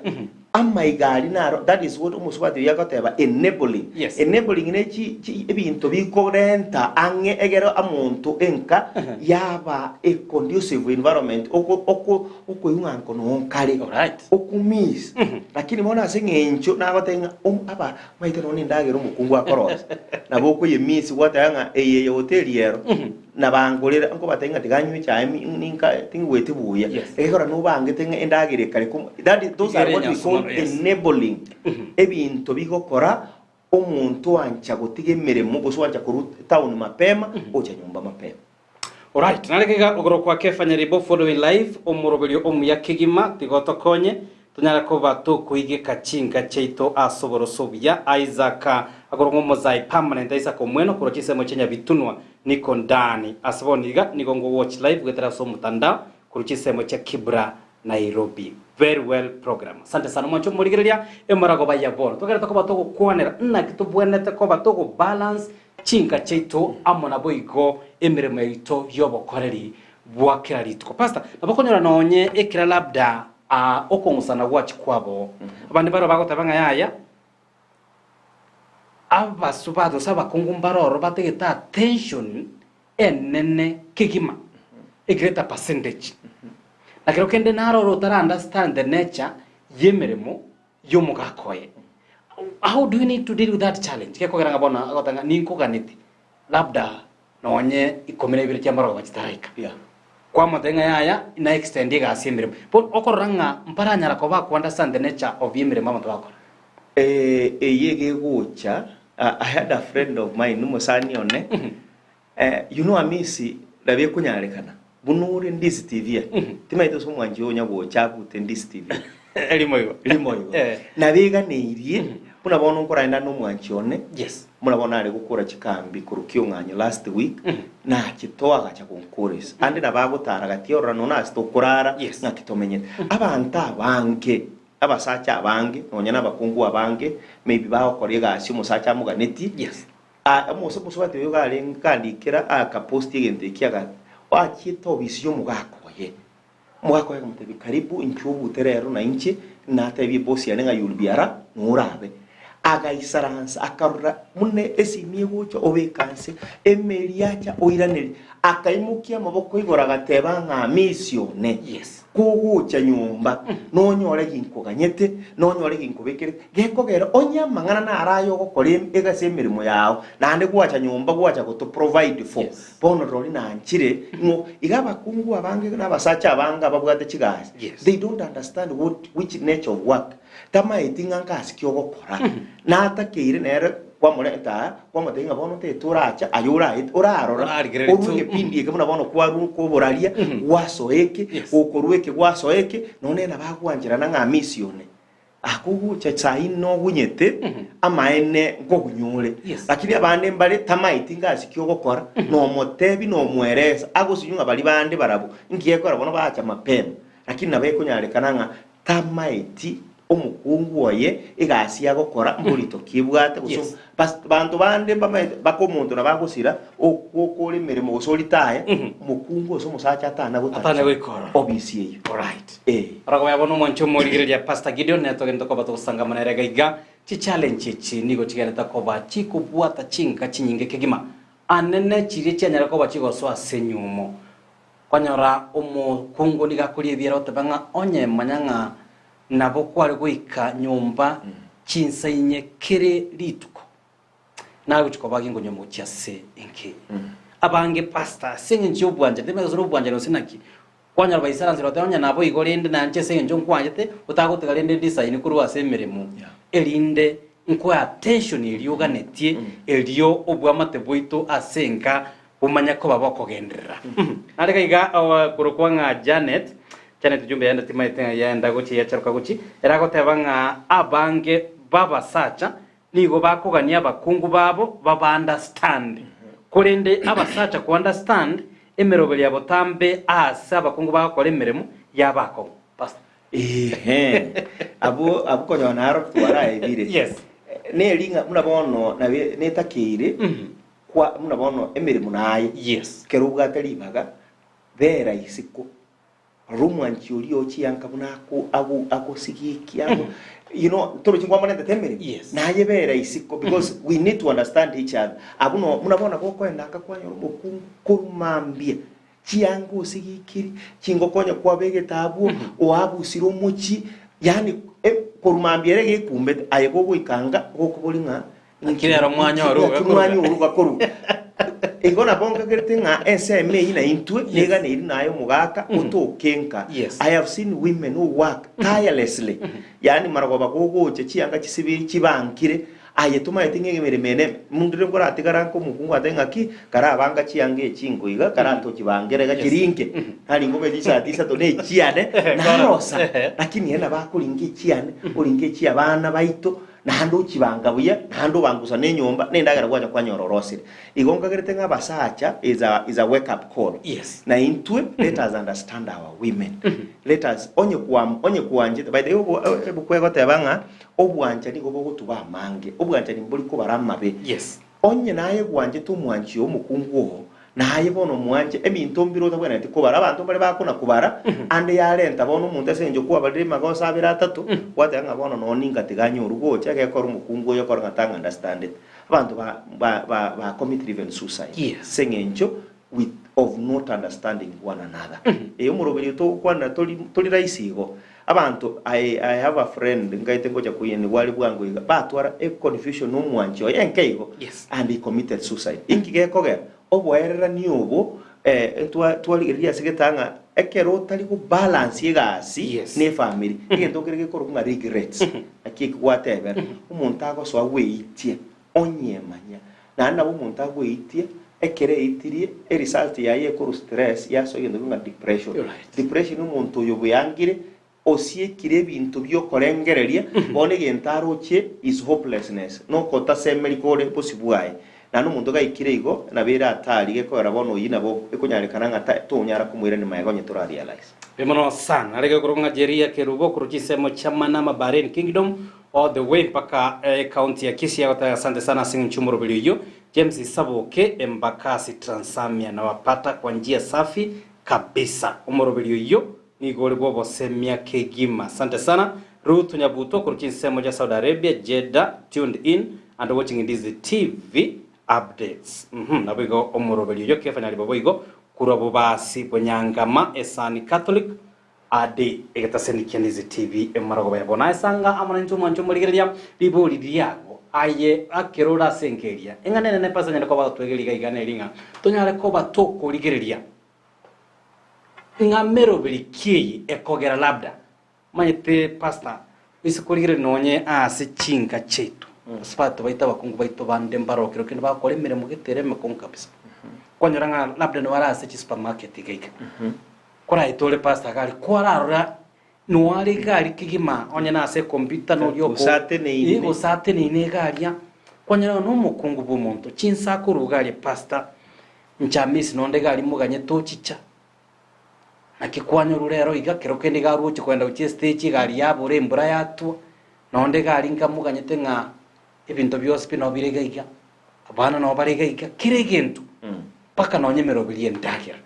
[SPEAKER 3] Amaiga aria naro, that is what omosubati oyio agoteba enabling.
[SPEAKER 2] Yes.
[SPEAKER 3] Enabling ne chi chi ebinto bikorenta ang'e egere omonto enka yaba a conducive environment oko oko okoigwa ng'a nko noo nkare.
[SPEAKER 2] Alright.
[SPEAKER 3] Okumiss. Lakini bono ase eng'encho nagotebia ng'a om aba omanyete nonya endagera omokungu akorosia, nabo okoyemiss gwateba ng'a eye ya hoteli ero. Nabangorera, nkobatebia ng'a tiga nywe echae mi- ninka tingweti buya.
[SPEAKER 2] Yes.
[SPEAKER 3] Egekora nobangete ng'a endagera ekare komo that is, those are
[SPEAKER 2] Igere
[SPEAKER 3] what we
[SPEAKER 2] enyansu
[SPEAKER 3] call
[SPEAKER 2] mono, yes.
[SPEAKER 3] enabling. Ebinto bigokora omonto oancha gotiga emeremo gose oancha korwa town mapema ocha nyomba mapema.
[SPEAKER 2] Alright, nare iga ogorokwa Kefa Nyaribo following live omoroberio omuya kegima tiga otokonye Tonyare koba tokoigeka chinka chiaito ase oboroso obuya. Isaac akorokwa omozai permanent Isaac Omweno korwa chinsemo chia Nyabitunwa niko ndani. Ase bono iga nigo ngo watch live goetera ase omotandao korwa chinsemo chia Kibra Nairobi. Very well program. Asante sana omwancho omorigereria emoragoba ya bono. Togerete koba togokwanera naki tobwenerete koba togo balance chinka chiaito amo naboigo emeremo yaito yobokoreri bwa kera rituko. Pastor, nabo okonyora nonye ekera labda Aa okong'usana gwachia kwabo. Abande barabwo bagoteba ng'a yaya, abasubati gose abakungu mbare ororo batagete attention enene kegima, a greater percentage. Na kero kende naro oro otara understand the nature y'emeremo y'omogaka oye. How do you need to deal with that challenge? Gekogera ng'a bono agoteba ng'a ninkoganeti labda nonye ikomi na ibere chiamorogoba chitaraika.
[SPEAKER 3] Yeah.
[SPEAKER 2] Kwamotebia ng'a yaya, na extend egasi y'emeremo. Bono okorora ng'a mbaranyara koba baku understand the nature of y'emeremo abanto bagokora.
[SPEAKER 3] Eh, eye iga egocha, ah, I had a friend of mine, omosani one, eh, you know Amisi, nabo ekonyarekana, buna ore Ndisi TV aye, timaete ase omwanchi oyo onya gocha abute Ndisi TV.
[SPEAKER 2] Rimo igo.
[SPEAKER 3] Rimo igo.
[SPEAKER 2] Eh.
[SPEAKER 3] Nabeganeirie, buna bono nkoraenda nomwanchi one,
[SPEAKER 2] Yes.
[SPEAKER 3] Buna bono nare gokora chikambi korwa ki'ong'anyo last week, nachete agacha gonkoresa. Ande nabo agotara gati orora nonya ase tokorara
[SPEAKER 2] Yes.
[SPEAKER 3] ng'aki tomenyete. Abanto abange, abasacha abange, nonya na abakungu abange, maybe bagokora egasi omosacha amoganetie,
[SPEAKER 2] Yes.
[SPEAKER 3] Ah, omose omosubati oyo iga arenge kandikera akaposti egento eki aga achiete obisi y'omogaka oye. Omogaka oye akamotebia, Karibu, inchuo obute rero na inche natebie ebosi yane ng'a you'll be ara norabe. Agaisaransa akarora buna esimi egocha obeka nse, emeri yacha oiraneria. Akaimokia amaboko igoro agateba ng'a misi one,
[SPEAKER 2] Yes.
[SPEAKER 3] kogocha nyomba nonyore ginkoganyete, nonyore ginkobekerete, gekogera onye amang'ana naro aye ogokora ase emeremo yao, naende gwacha nyomba gwacha goto provide for.
[SPEAKER 2] Yes.
[SPEAKER 3] Bono rori nanchire ng'o iga abakungu abange na abasacha abange ababwate chigasi
[SPEAKER 2] Yes.
[SPEAKER 3] they don't understand what which nature of work tamaeti ng'a ngasi ki ogokora natakeire nere kwamorenta aa kwamotebia ng'a bono otagete oracha aye oraete orarora
[SPEAKER 2] Orarigereria
[SPEAKER 3] orwe
[SPEAKER 2] tu.
[SPEAKER 3] egepindi eke buna bono kwarwa koboraria gwasoa eke
[SPEAKER 2] Yes.
[SPEAKER 3] gokorwa eke gwasoa eke nonye nabo agwancherana ng'a misi one. Akogocha saii nogunyete amaene nkogunyore.
[SPEAKER 2] Yes.
[SPEAKER 3] Lakini abande mbare tamaeti ngasi ki ogokora, nomotebi nomweresa, agosinywa ng'a baria bande barabwo nki gekogera bono bacha mapema. Lakini nabo ekonyarekana ng'a tamaeti omokungu oye egasi agokora mborito ki ebwate gose
[SPEAKER 2] Yes.
[SPEAKER 3] bas banto bande mbamaete mpaka omonto nabo agosira okwo okore emeremo gose oritaye, omokungu gose omosacha atana
[SPEAKER 2] Atana
[SPEAKER 3] gotacha
[SPEAKER 2] goika ororo.
[SPEAKER 3] obisi eyio.
[SPEAKER 2] Alright.
[SPEAKER 3] Ee.
[SPEAKER 2] Orogoya bono omwanche omorigereria Pastor Gideon nere togenderete koba togosangamana ere iga iga. Chichallenge echi nigo chigenderete koba chikobwata chinka chinyinge kegima. Anene chiria chianyare koba chigosoa ase enyuomo. Kwanyora omokungu nigo akoria ebiara oteba ng'a onye manya ng'a nabo kware goika nyomba chinsa inye kere rituko. Nagochia koba ginkonywa gochia ase enka eye. Abange pastor ase eng'encho y'obwanchani, timanyeti gose nobwanchani gose naki, kwanyora baisaransire goteba onye nabo igo rende nanche ase eng'encho nkwanchete, otagotiga rende design korwa ase emeremo, erinde nkoe attention eria oganetie, erio obwamate bwaito ase enka bomanye koba bokogenderera. Nare iga iga korokwa ng'a Janet, Janet ujumbe yaende timanyeti ng'a yaenda gochia yacharoka gochia, ere agoteba ng'a abange b'abasacha Nigo bakogania abakungu babo babaunderstand, korende abasacha kounderstand emeroberi ya botambe aase abakungu bagokora emeremo yaba akong'u. Pastor.
[SPEAKER 3] Ehe, abwo abwo konyora naro twaraebire.
[SPEAKER 2] Yes.
[SPEAKER 3] Neri ng'a buna bono nabe netakeire kwa buna bono emeremo naye.
[SPEAKER 2] Yes.
[SPEAKER 3] Ekero obwate ribaga, bera isiko. Rora omwanchi oria oo chianka buna ako ago agosigikia ago. You know, torochi nkwamonentete emeremo?
[SPEAKER 2] Yes.
[SPEAKER 3] Naye bera isiko because we need to understand each other. Abwo no buna bono gokoenda nka kwanyora omokungu korwa mambia, chianga osigikiri, chingoko onye kwabegete abwo, oabusire omochie, yaani e korwa mambia ere gekumbete, aye gogoika anga gokoboria ng'a
[SPEAKER 2] Naki rero mwanyora
[SPEAKER 3] Naki
[SPEAKER 2] ogakorwa.
[SPEAKER 3] mwanyora ogakorwa. Igo nabo nkagerete ng'a ensemo eyio na intwe neganeiri naye omogaka otoke nka.
[SPEAKER 2] Yes.
[SPEAKER 3] I have seen women who work tirelessly yaani marogoba gogocha chianga chisibiri chibankire aye tomaeti ng'a emeremo ene mundire nkoratigara nka omokungu ate ng'aki karabanga chianga echi ingo iga karatochibangera iga chiringe naringe obe chisati isato na echiane narosa lakini ere nabo akoringa echiane oringe echia abana baito Naende ochibanga buya, naende obangusa nenyomba, na endagera gwacha kwanyora orosire. Igo nkagerete ng'a abasacha is a, is a wake up call.
[SPEAKER 2] Yes.
[SPEAKER 3] Na intwe, let us understand our women. Let us, onye kwa, onye kwanchete, by the way, obo, ebuku egoteba ng'a obwanchani nigo bogotuba amange, obwanchani mbori kobara amabe.
[SPEAKER 2] Yes.
[SPEAKER 3] Onye naye gwanchete omwanchi oo omokungu oo, naye bono omwanche, ebinto mbire otabwenereti kobara. Abanto mbare bakona kobara, ande yarenta bono omonto ase engencho kwabarire magoso abere atato, gwateba ng'a bono noo ninga tiga anyorwe gocha, egekora omokungu oyo okore ng'a tang'a understandeti. Abanto ba ba ba ba committed even suicide
[SPEAKER 2] Yes.
[SPEAKER 3] ase eng'encho with of not understanding one another. Ee omoroberi oyo togokwanera tori tori rahisi igo. Abanto I I have a friend nkaete ngocha koiyanigwa are bwango iga, batwara e confusion na omwanchi oye enke igo
[SPEAKER 2] Yes.
[SPEAKER 3] and he committed suicide. Inki gekogera? Oboererani obo eh ntwa twarigereria ase getang'a ng'a ekero otari go balance egasi
[SPEAKER 2] Yes.
[SPEAKER 3] na efamiri, egento nkere gekorokwa ng'a regrets, naki eki gwatebera, omonto agosoa gweitia onyemanya. Naende nabo omonto agweitie, ekero eitirie, eresult yaye ekorwa stress, yasoa egento kegima depression.
[SPEAKER 2] Right.
[SPEAKER 3] Depression omonto oyo bweangire, osiekire ebinto biokorengereria, bono egento arochie is hopelessness, nogotasemeria kore bosio bwaye. Naende omonto gaikire igo, nabo ere hatari, gekogera bono oyio nabo ekonyarekana ng'a ta tonyara komoirania magega onye tora realise.
[SPEAKER 2] Mbuya mono sana. Arege korwa ng'a Jeria Kerubo korwa chinsemo chia Manama Bahrain Kingdom All the way mpaka ecounty ya Kisii agoteba asante sana ase eng'encho y'omoroberi oyio James Isaboke Embakasi Transamia nawapata kwa njia safi kabisa omoroberi oyio nigo ore bw'obosemia kegima asante sana Ruth Nyabuto korwa chinsemo chia Saudi Arabia Jeddah tuned in and watching Ndizi TV updates uhum naboigo omoroberi oyio Kefa Nyaribo boigo korwa Bobasi Bonyangama Esani Catholic Ade egetaseni kia Ndizi TV emaragoba ya bono. Aye sanga amo nainche omwanche omorigereria ribori riago aye akero ore ase enka eria. Eng'ana enene Pastor nyare koba agotwegeria iga iga neri ng'a tonyare koba tokorigereria ng'a meroberi ki eye ekogera labda omanyete Pastor ase korigereria nonye ase chinka chiaito ase bato baito abakungu baito bande mbarokire kende bagokora emeremo gete ere emekong'u kabisa. Kwanyora ng'a labda nobare ase chisupermarket iga iga. Koraete ore pastor gari kwararora noare egari kegima onye nase ecomputer noria oko
[SPEAKER 3] Gosateneine.
[SPEAKER 2] Eh, gosateneine egaria kwanyora ng'a nomokungu bwa omonto chinsa akoruga aria pastor nchamisi nonde egari moganye tochicha naki kwanyorwa rero iga kero kende iga aroche kogenda gochia estage egari yabora embura yatwa nonde egari nkamoganyete ng'a ebinto bionsi pi nabo bire iga iga abana nabo bare iga iga kera egento mpaka nonye emeroberi y'endagera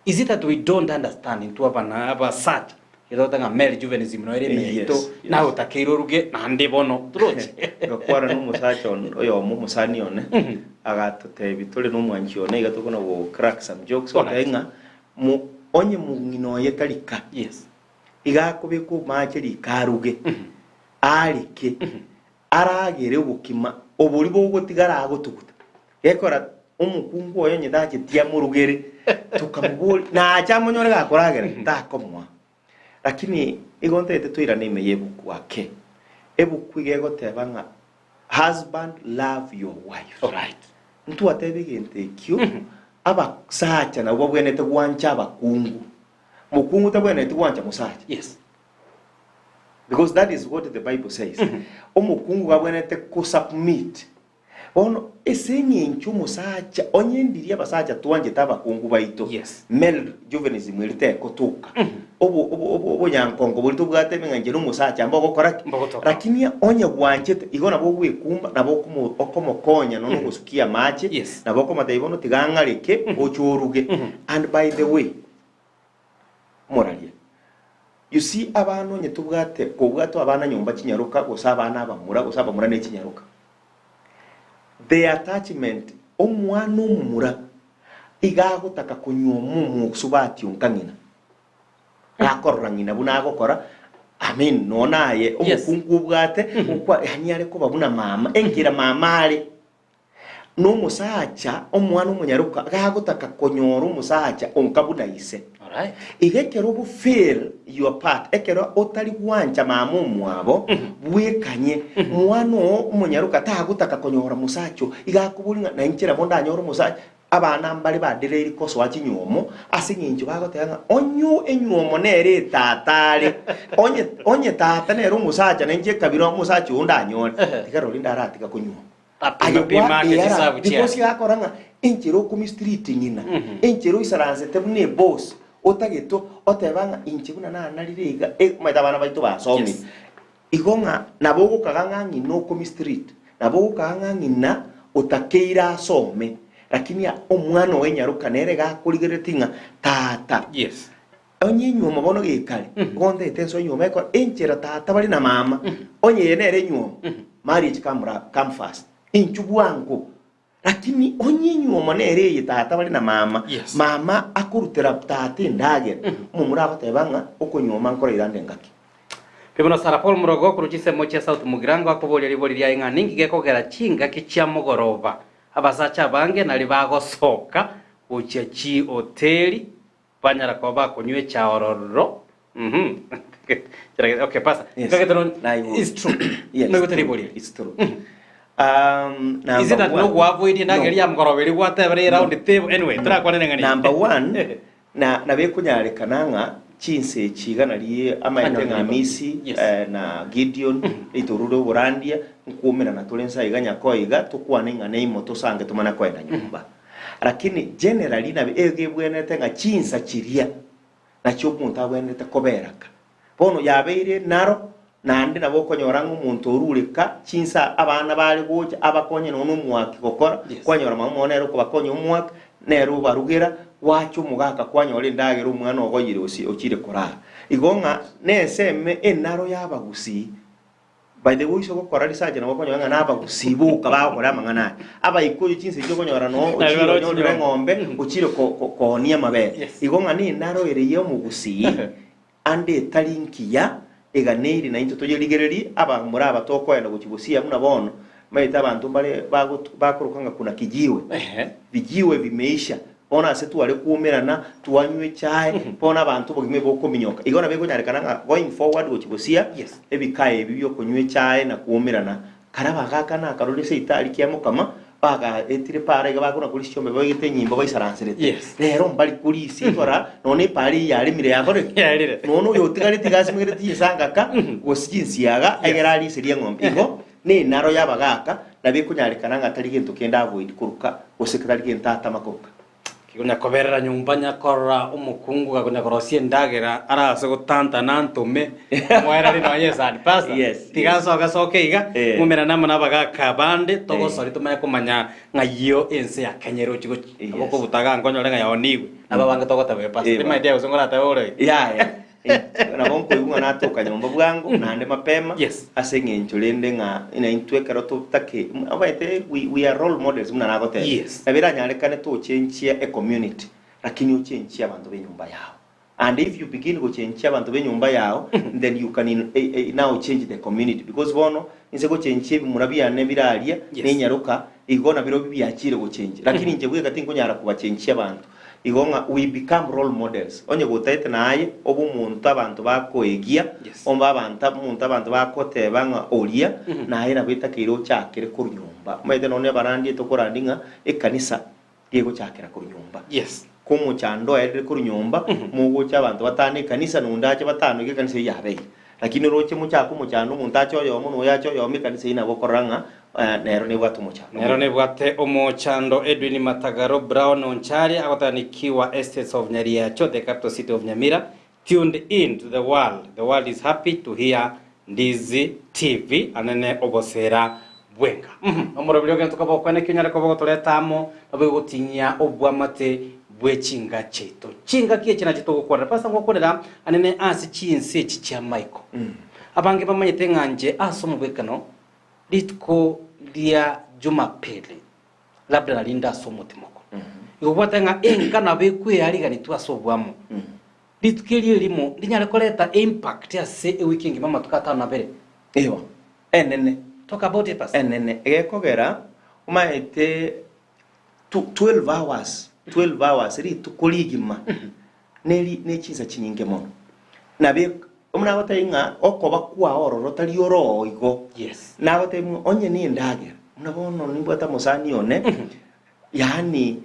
[SPEAKER 2] Is it that we don't understand intwe abana abasacha getogoteba ng'a male juvenism noyo ere ime
[SPEAKER 3] Yes,
[SPEAKER 2] yaito
[SPEAKER 3] yes.
[SPEAKER 2] naye otakeire oruge naende bono toroche
[SPEAKER 3] Ngakwana na omosacha one oyomo omosani one agatotebia tore na omwanchi one iga tokona go crack some jokes
[SPEAKER 2] Alright.
[SPEAKER 3] goteba ng'a mo onye mong'ina oye tari ka
[SPEAKER 2] Yes.
[SPEAKER 3] iga akobeka omache riko aruge arike aragere obokima oboria bogotigara agotuguta Gekora omokungu oye onye tacheti amorugere, tokamoboria, nache amonyore gakoragera, takomoa. Lakini igo ntagete toirane ime y'ebuku ake. Ebuku iga egoteba ng'a husband love your wife.
[SPEAKER 2] Alright.
[SPEAKER 3] Ntwateba egento ekio, abasacha nabwo babwenerete gwancha abakungu. Mokungu tabwenereti gwancha mosacha.
[SPEAKER 2] Yes.
[SPEAKER 3] Because that is what the Bible says. Omokungu gabwenerete kosubmit Bono ase engencho omosacha, onye ndiria abasacha twanchete abakungu baito,
[SPEAKER 2] Yes.
[SPEAKER 3] male chauvinism eria tegotoka. Obo obo obo obonyankongo boria tobwate ng'a inche nomosacha mbogokora ki?
[SPEAKER 2] Mbogotoka.
[SPEAKER 3] Lakini onye bwanchete, igo nabo ogwekumba, nabo okomo okomokonya nonya ogosukia amache,
[SPEAKER 2] Yes.
[SPEAKER 3] nabo okomotebia bono tiga ang'areke, oche oruge. And by the way, moraria. You see abana onye tobwate kobwate abana nyomba chinyaroka gose abana abamura gose abamura ne chinyaroka, the attachment omwana omomura iga agotaka konyuoma omosubati onka ng'ina. Gakorora ng'ina buna agokora, I mean nonya aye omokungu obwate okwa yaani are koba buna mama, enkera mama are. Nomosacha omwana omonyaroka gagotaka konyora omosacha onka buna ise.
[SPEAKER 2] Alright.
[SPEAKER 3] Iga ekero obo fail your part, ekero otari gwancha mama omwabo, bwekanye, mwana oo omonyaroka tagotaka konyora mosacha oo, iga akoboria ng'a na inche nabo ndanyore omosacha, abana mbare badereiri kosoa chinywomo ase eng'encho bagoteba ng'a onye enywomo nere etata are, onye onye tata nere omosacha na inche ekabira omosacha oo ndanyore, tiga rori ndaratiga konywoma. Aye
[SPEAKER 2] Apima pima
[SPEAKER 3] gwa
[SPEAKER 2] ake
[SPEAKER 3] eara
[SPEAKER 2] chisabu chiaye.
[SPEAKER 3] because gakora ng'a enchera okomistreat ng'ina, enchera oisaransete buna eboss, otagete oteba ng'a inche buna nanarire iga, eh, omanyete abana baito basomire.
[SPEAKER 2] Yes.
[SPEAKER 3] Igo ng'a nabo ogokaga ng'a ng'ina okomistreat, nabo ogokaga ng'a ng'ina otakeire asome, lakini omwana oye nyaroka nere gakorigereretie ng'a tata.
[SPEAKER 2] Yes.
[SPEAKER 3] Onye enyuomo bono gekare, gontete ense onyuome ekore enchera tata bare na mama, onye eye nere enyuomo, marriage come ra come first, inchu bwango. Lakini onye enyuomo nere eye tata bare na mama,
[SPEAKER 2] Yes.
[SPEAKER 3] mama akorutera tata endagera, omomura agoteba ng'a okonyuoma nkore ira ande ngaki.
[SPEAKER 2] Pi bono Sarah Paul Murogo korwa chinsemo chia South Mugirango akoboria ribori riaye ng'a ninki gekogera chingaki chia mogoroba abasacha abange nari bagosoka gochia chihoteli Banyara koba bakonywa echae ororo. Mhm. Okay, pastor.
[SPEAKER 3] Yes.
[SPEAKER 2] Ngagete no-
[SPEAKER 3] Naigure.
[SPEAKER 2] It's true.
[SPEAKER 3] Yes,
[SPEAKER 2] Noigwete
[SPEAKER 3] true.
[SPEAKER 2] ribori eri.
[SPEAKER 3] It's true. Um,
[SPEAKER 2] Is
[SPEAKER 3] number
[SPEAKER 2] it that
[SPEAKER 3] one.
[SPEAKER 2] no gwavoirie
[SPEAKER 3] No.
[SPEAKER 2] nageri ya mugoroba eri gwatebera round table anyway torakwanere ng'ani.
[SPEAKER 3] Number one, na nabekonyarekana ng'a chinse echi iga nari amaete ng'a Amisi
[SPEAKER 2] Yes.
[SPEAKER 3] eh, na Gideon ritorure oborandia nkuomerana tore nsa iga nyakoi iga tokwane ng'a neimo tosange tomana koenda nyomba. Lakini generally nabe egebwenerete ng'a chinsa chiria nachio omonto abwenerete kobera ka. Bono yabeire naro naende nabo okonyora ng'a omonto orure ka chinsa abana bare gocha abakonye nonya na omwaki gokora,
[SPEAKER 2] Yes.
[SPEAKER 3] kwanyora mama omwabo nere okobakonya omwaki, nere obarugera, gwacha omogaka kwanyora endagera omwana ogoyire gose ochire korara. Igo ng'a nensemo enaro y'abagusii. By the way ase ogokora research nabo okonyora ng'a nabagusii boka bagokora amang'ana aya. Abaikuyu chinsa echio okonyora noo
[SPEAKER 2] Nario
[SPEAKER 3] ochire
[SPEAKER 2] baroche
[SPEAKER 3] onyorire
[SPEAKER 2] nyomba.
[SPEAKER 3] eng'ombe, ochire ko- ko- koonia amabere.
[SPEAKER 2] Yes.
[SPEAKER 3] Igo ng'a nenaro ere ya omogusii ande etari nkiya, eganeiri naintwe toyerigererie, abamura aba tokoenda gochia gosiya buna bono, omanyete abanto mbare bagot bakoroka ng'a kuna kijiwe,
[SPEAKER 2] Ehe.
[SPEAKER 3] vijiwe vimeisha. Bono ase tware koumerana, twanywa echae, bono abanto obogima ebokominyoka. Igo nabo ekonyarekana ng'a going forward gochia gosia,
[SPEAKER 2] Yes.
[SPEAKER 3] ebikae ebi biokonywa echae na koumerana, kare abagaka na akarori ase eitari kia mokama, bagaetire paara iga bakona korisia chiombe baigete enyimbo baisaranserete.
[SPEAKER 2] Yes.
[SPEAKER 3] Rero mbari korisia igora, nonya epaara eyio yaremire yakorire ki?
[SPEAKER 2] Yarire.
[SPEAKER 3] Nonya oyo otigareti iga asimegete chinsangaka, gose chinsiaga, egere ariserie eng'ombe. Igo, Nenaro y'abagaaka, nabo ekonyarekana ng'a tari gento kende avoid koruka, gose tari gento atama koruka.
[SPEAKER 2] Konya koberera nyomba nyakorora omokungu gakonya korosia endagera arase gotantana antome moereri nonya esani pastor
[SPEAKER 3] Yes,
[SPEAKER 2] tiga
[SPEAKER 3] yes.
[SPEAKER 2] nsoke soke iga
[SPEAKER 3] Eh.
[SPEAKER 2] ng'umerane amo na abagaka bande togosori tomanye komanya ng'ayio ense ya Kenya erochi gochia
[SPEAKER 3] Yes.
[SPEAKER 2] nabo okobuta iga nkonyore ng'a yaonigwe nabo abange togoteba pastor
[SPEAKER 3] Eh,
[SPEAKER 2] timanyeti aye gose ngoratebe ore oyo
[SPEAKER 3] Yaya, Nabo nkoigwa ng'a natoka nyomba bwango, naende mapema,
[SPEAKER 2] Yes.
[SPEAKER 3] ase eng'encho rende ng'a naintwe ekero totake, omanyete we, we are role models buna nagoteba.
[SPEAKER 2] Yes.
[SPEAKER 3] Nabo eranyarekane tochenchia ecommunity, lakini ochenchie abanto b'enyomba yao. And if you begin gochenchia abanto b'enyomba yao, then you can in, eh, eh, now change the community because bono inse gochenchia ebimura biane bire aria,
[SPEAKER 2] Yes.
[SPEAKER 3] nenyaroka, igo nabirobio biachire gochenchia. Lakini inche bweka tinkonyara kobachenchia abanto. Igo ng'a we become role models. Onye gotaete naye obe omonto abanto bakoegia,
[SPEAKER 2] Yes.
[SPEAKER 3] obe abanto omonto abanto bagoteba ng'a oria naye nabo etakeire ochakere korwa nyomba. Omanyete nonye abarandi tokorandi ng'a ekanisa gegochakera korwa nyomba.
[SPEAKER 2] Yes.
[SPEAKER 3] Ko omochando oerire korwa nyomba, mogocha abanto batano ekanisa na onde ache batano iga ekanisa eyio yabeire. Lakini oroche mochake omochando omonto ache oyomo na oyo ache oyomo ekanisa eyio nabo okorora ng'a nero nebwate omochando.
[SPEAKER 2] Nero nebwate omochando Edwin Matagaro Brown Onchari agoteba Nikiwa Estates of Nyariacho the capital city of Nyamira tuned in to the world the world is happy to hear Ndizi TV anene obosera bwenka. Omoroberi ogento koba okwane ki onyare koba ogotoreta amo naboigo gotinyia obwamate. bwe chinga chiaito. Chingaki echi nachio togokwanera. Pastor ngokwanera anene ase chinse echi chia maiko. Abange bamanyete ng'a inche ase omobwekano rituko ria Jumapili labda narinde ase omotimoko. Igo bwate ng'a enka nabo ekweariganetwe ase obwamo. Rituko erio erimo rinyare koreta impact ase ewiki engima amatuko atano na abere.
[SPEAKER 3] Igo, enene.
[SPEAKER 2] Talk about it pastor.
[SPEAKER 3] Enene. Egekogera omaete 12 hours, 12 hours rituko rigima neri ne chinsa chinyinge mono. Nabe buna agotebia ng'a okoba kwao ororo tari oroo igo.
[SPEAKER 2] Yes.
[SPEAKER 3] Nagotebia ng'a onye ne endagera, buna bono nimbwate omosani one, yaani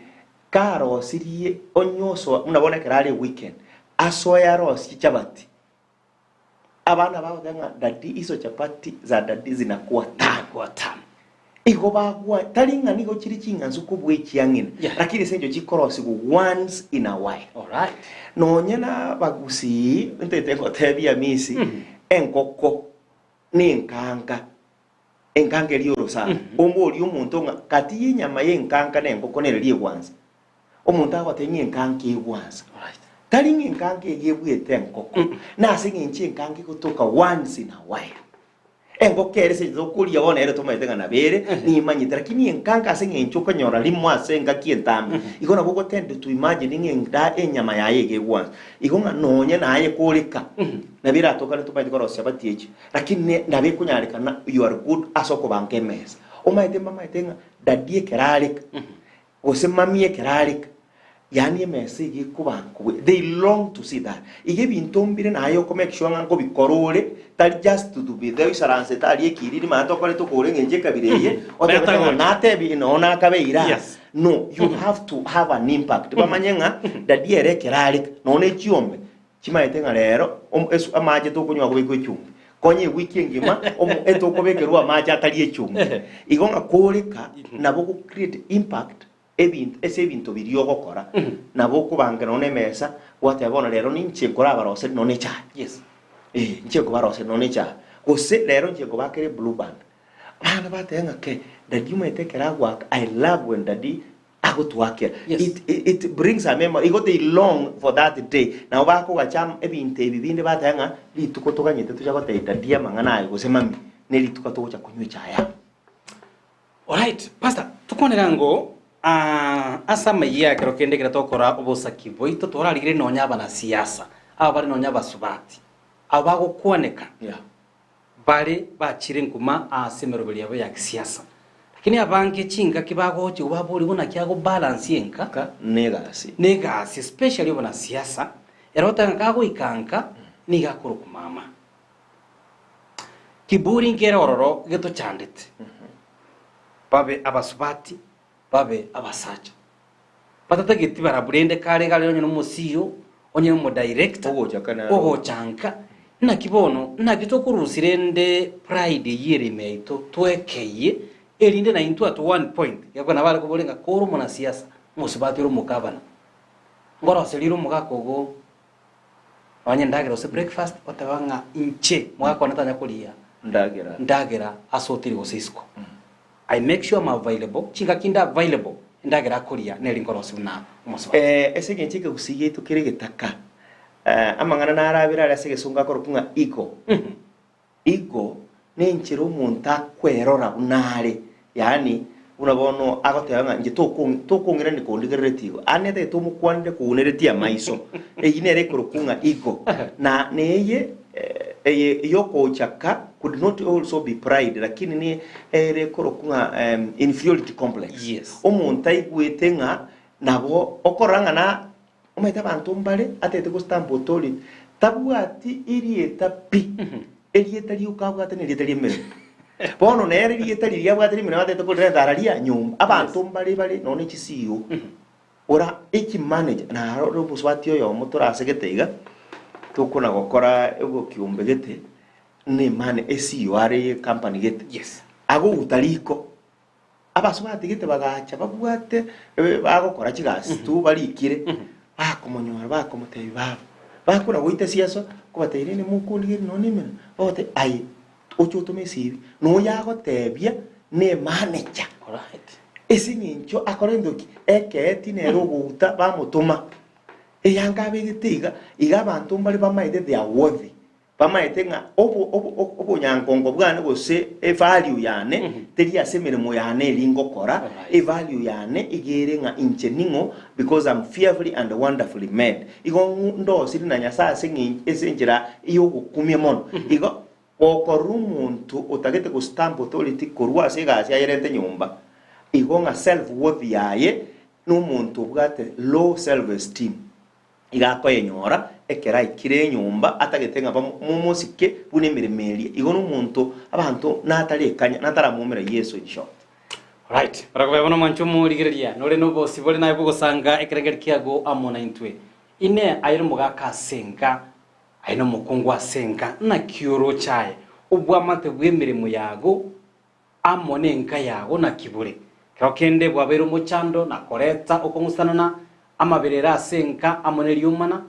[SPEAKER 3] karosirie onye osoa buna bono ekero are eweekend, asoe arosie chabati, Abana bagoteba ng'a daddy iso chapati za daddy zinakuwa tamu.
[SPEAKER 2] Zinakuwa tamu.
[SPEAKER 3] Igo bagwa tari ng'a nigo chire ching'ansu kobua echiang'ina,
[SPEAKER 2] Yeah.
[SPEAKER 3] lakini ase engencho chikorosigwa once in a while.
[SPEAKER 2] Alright.
[SPEAKER 3] Nonye na abagusii ntete ngotebia Hamisi, engoko na enkanka, enkanka eria orosana, omborie omonto ng'a gati ya enyama ya enkanka na engoko nere riegwansa. Omonto agotebia ng'a enkanka egwansa.
[SPEAKER 2] Alright.
[SPEAKER 3] Tari ng'a enkanka eyio ebwete engoko, nase eng'encho enkanka egotoka once in a while. Engoko ere ase eng'encho tokoria bono ere tomaete ng'a nabo ere, nimanyete, lakini enkanka ase eng'encho okonyora rimo ase engaki entambe, igo nabo ogotend to imagine ng'a enda enyama yaye iga egwansa. Igo ng'a nonye naye koreka, nabo eratokane tomaete korosia chapati echio, lakini ne nabo ekonyarekana you are good ase okobanga emesa. Omaete mbamaete ng'a daddy ekero areka, Gose mamie ekero areka, yaani emesa iga ekobankwa, they long to see that. Iga ebinto mbire naye oko make sure ng'a nkobikora ore, tari just to be there oisaransete aria ekiriri manya tokorete okogora eng'encho ekabira eye, otebete ng'a natebi noo nakabeire aa.
[SPEAKER 2] Yes.
[SPEAKER 3] No, you have to have an impact. Bamanye ng'a daddy ere ekero areka, nonye ne chiombe, Chimaete ng'a rero amache tokonywa akobekwa echumbi, konya ewiki engima etokobekerwa amache atari echumbi. Igo ng'a koreka nabo go create impact ebinto ase ebinto biria ogokora. Nabo okobangera nonya na emesa, gwateba bono rero ninche nkorabaroserie nonya na echae.
[SPEAKER 2] Yes.
[SPEAKER 3] Eh, inche nkobaroseria nonya na echae. Gose rero inche nkobakera eblue band. Abana bateba ng'a kei, daddy omanyete ekero agoaka, I love when daddy agotwakera.
[SPEAKER 2] Yes.
[SPEAKER 3] It, it, it brings a memory. Igo they long for that day. Nabo bakogacha am- ebinto ebi binde bateba ng'a rituko toganyete tocha gotebia daddy amang'ana aye gose mummy, ne rituko togocha konywa echae amo.
[SPEAKER 2] Alright, Pastor, tokwanera ngo ah, ase amayia ekero kende ekero tokora obosaki bwaito twararigereria nonya abanasiasa, aba bare nonya abasubati, abo bagokwaneka
[SPEAKER 3] Yeah.
[SPEAKER 2] Bare bachire nkuma ase emeroberi yabo ya gisiasa. Lakini abange chingaki bagochigwa baborigwe naki ago balance enka
[SPEAKER 3] Nka negasi.
[SPEAKER 2] negasi especially obonasiasa ere oteba ng'a kagoika nka nigo akorokwa mama. Kiburi nkere ororo getochandete babe abasubati babe abasacha. Batatageti barabwo rende kare gare onye nomosio, onye nomodirector,
[SPEAKER 3] Ogocha naro.
[SPEAKER 2] ogocha nka. Naki bono, naki tokorusia rende pride eyio ere ime yaito, twekeyie, erinde naintwe at one point, gekogera nabo are koboria ng'a kore omonasiasa, omosubati ore omogavana, nkoroseria ore omogaka ogo nonye endagera gose breakfast, oteba ng'a inche mogaka one tanya koria
[SPEAKER 3] Ndagera.
[SPEAKER 2] ndagera ase hoteli gose isiko. I make sure I'm available, chingaki inde available, endagera akoria neri nkorosia buna omosubati.
[SPEAKER 3] Eh, ase engencho ekegusii giaito kere egetaka, eh, amang'ana narabere are ase egesongo akorokwa ng'a ego. Ego nenchera omonto akwerora buna are, yaani buna bono agoteba ng'a inche tokong tokong'irania kondigereretie igo, ande etagete omokwanere kouneretie amaiso, eyio nere ekorokwa ng'a ego. Na neye eye yokochaka could not also be pride lakini ni ere ekorokwa ng'a em, inferiority complex.
[SPEAKER 2] Yes.
[SPEAKER 3] Omonto aigwete ng'a nabo okorora ng'a na omanyete abanto mbare atagete gostamp authority tabwati erieta pi, erieta rioka abwate na erieta ri'emeremo. Bono nere erieta riria abwate ri'emeremo atagete korireta araria nyomba. Abanto mbare bare nonya ne chi-CEO Ora ekimanager naro ore omosubati oyomo torasegete iga, tokona gokora obokiombe gete, nemane eCEO are ye company gete,
[SPEAKER 2] Yes.
[SPEAKER 3] agouta riko, abasubati gete bagacha babwate eh, bagokora chigasi tu barikire, bakomonyora bakomotebia baba, bakona goita siasa, kobatebia rende mokondigeria nonya na emenwa, bagotebia aye, oche otome esibi, noyo agotebia ne manager.
[SPEAKER 2] Alright.
[SPEAKER 3] Ase eng'encho akorente ki? Ekeeti nere ogouta bamotoma. Eyanga abegete iga, iga abanto mbare bamaete they are worthy. Bamaete ng'a obo obo obonyankongo bwane gose evalue yane teri ase emeremo yane eria ngokora, evalue yane iga ere ng'a inche ning'o because I'm fearfully and wonderfully made. Igo ng'u ndosire na Nyasae ase eng'en ase enchera y'ogokumia mono. Igo gokorora omonto otagete go stamp authority korwa ase egasi ayerente nyomba, igo ng'a self worth yaye nomonto obwate low self esteem. Iga akoyenyora ekero aikire enyomba atagete ng'a bamomosike buna emeremo eria. Igo nomonto abanto natarekanya nataramwomera Yeso in short.
[SPEAKER 2] Right. Barakobe bono mwanche omorigereria, nore nobosibore naye bw'ogosanga ekerengeri kiago amo naintwe. Inee, aye nomogaka ase enka, aye nomokungu ase enka, naki oroche aye obwamate bw'emeremo yago amo nenka yago naki bore? Kero kende bwabeire omochando na koreta okong'usanana, amaberero ase enka amo neriomana,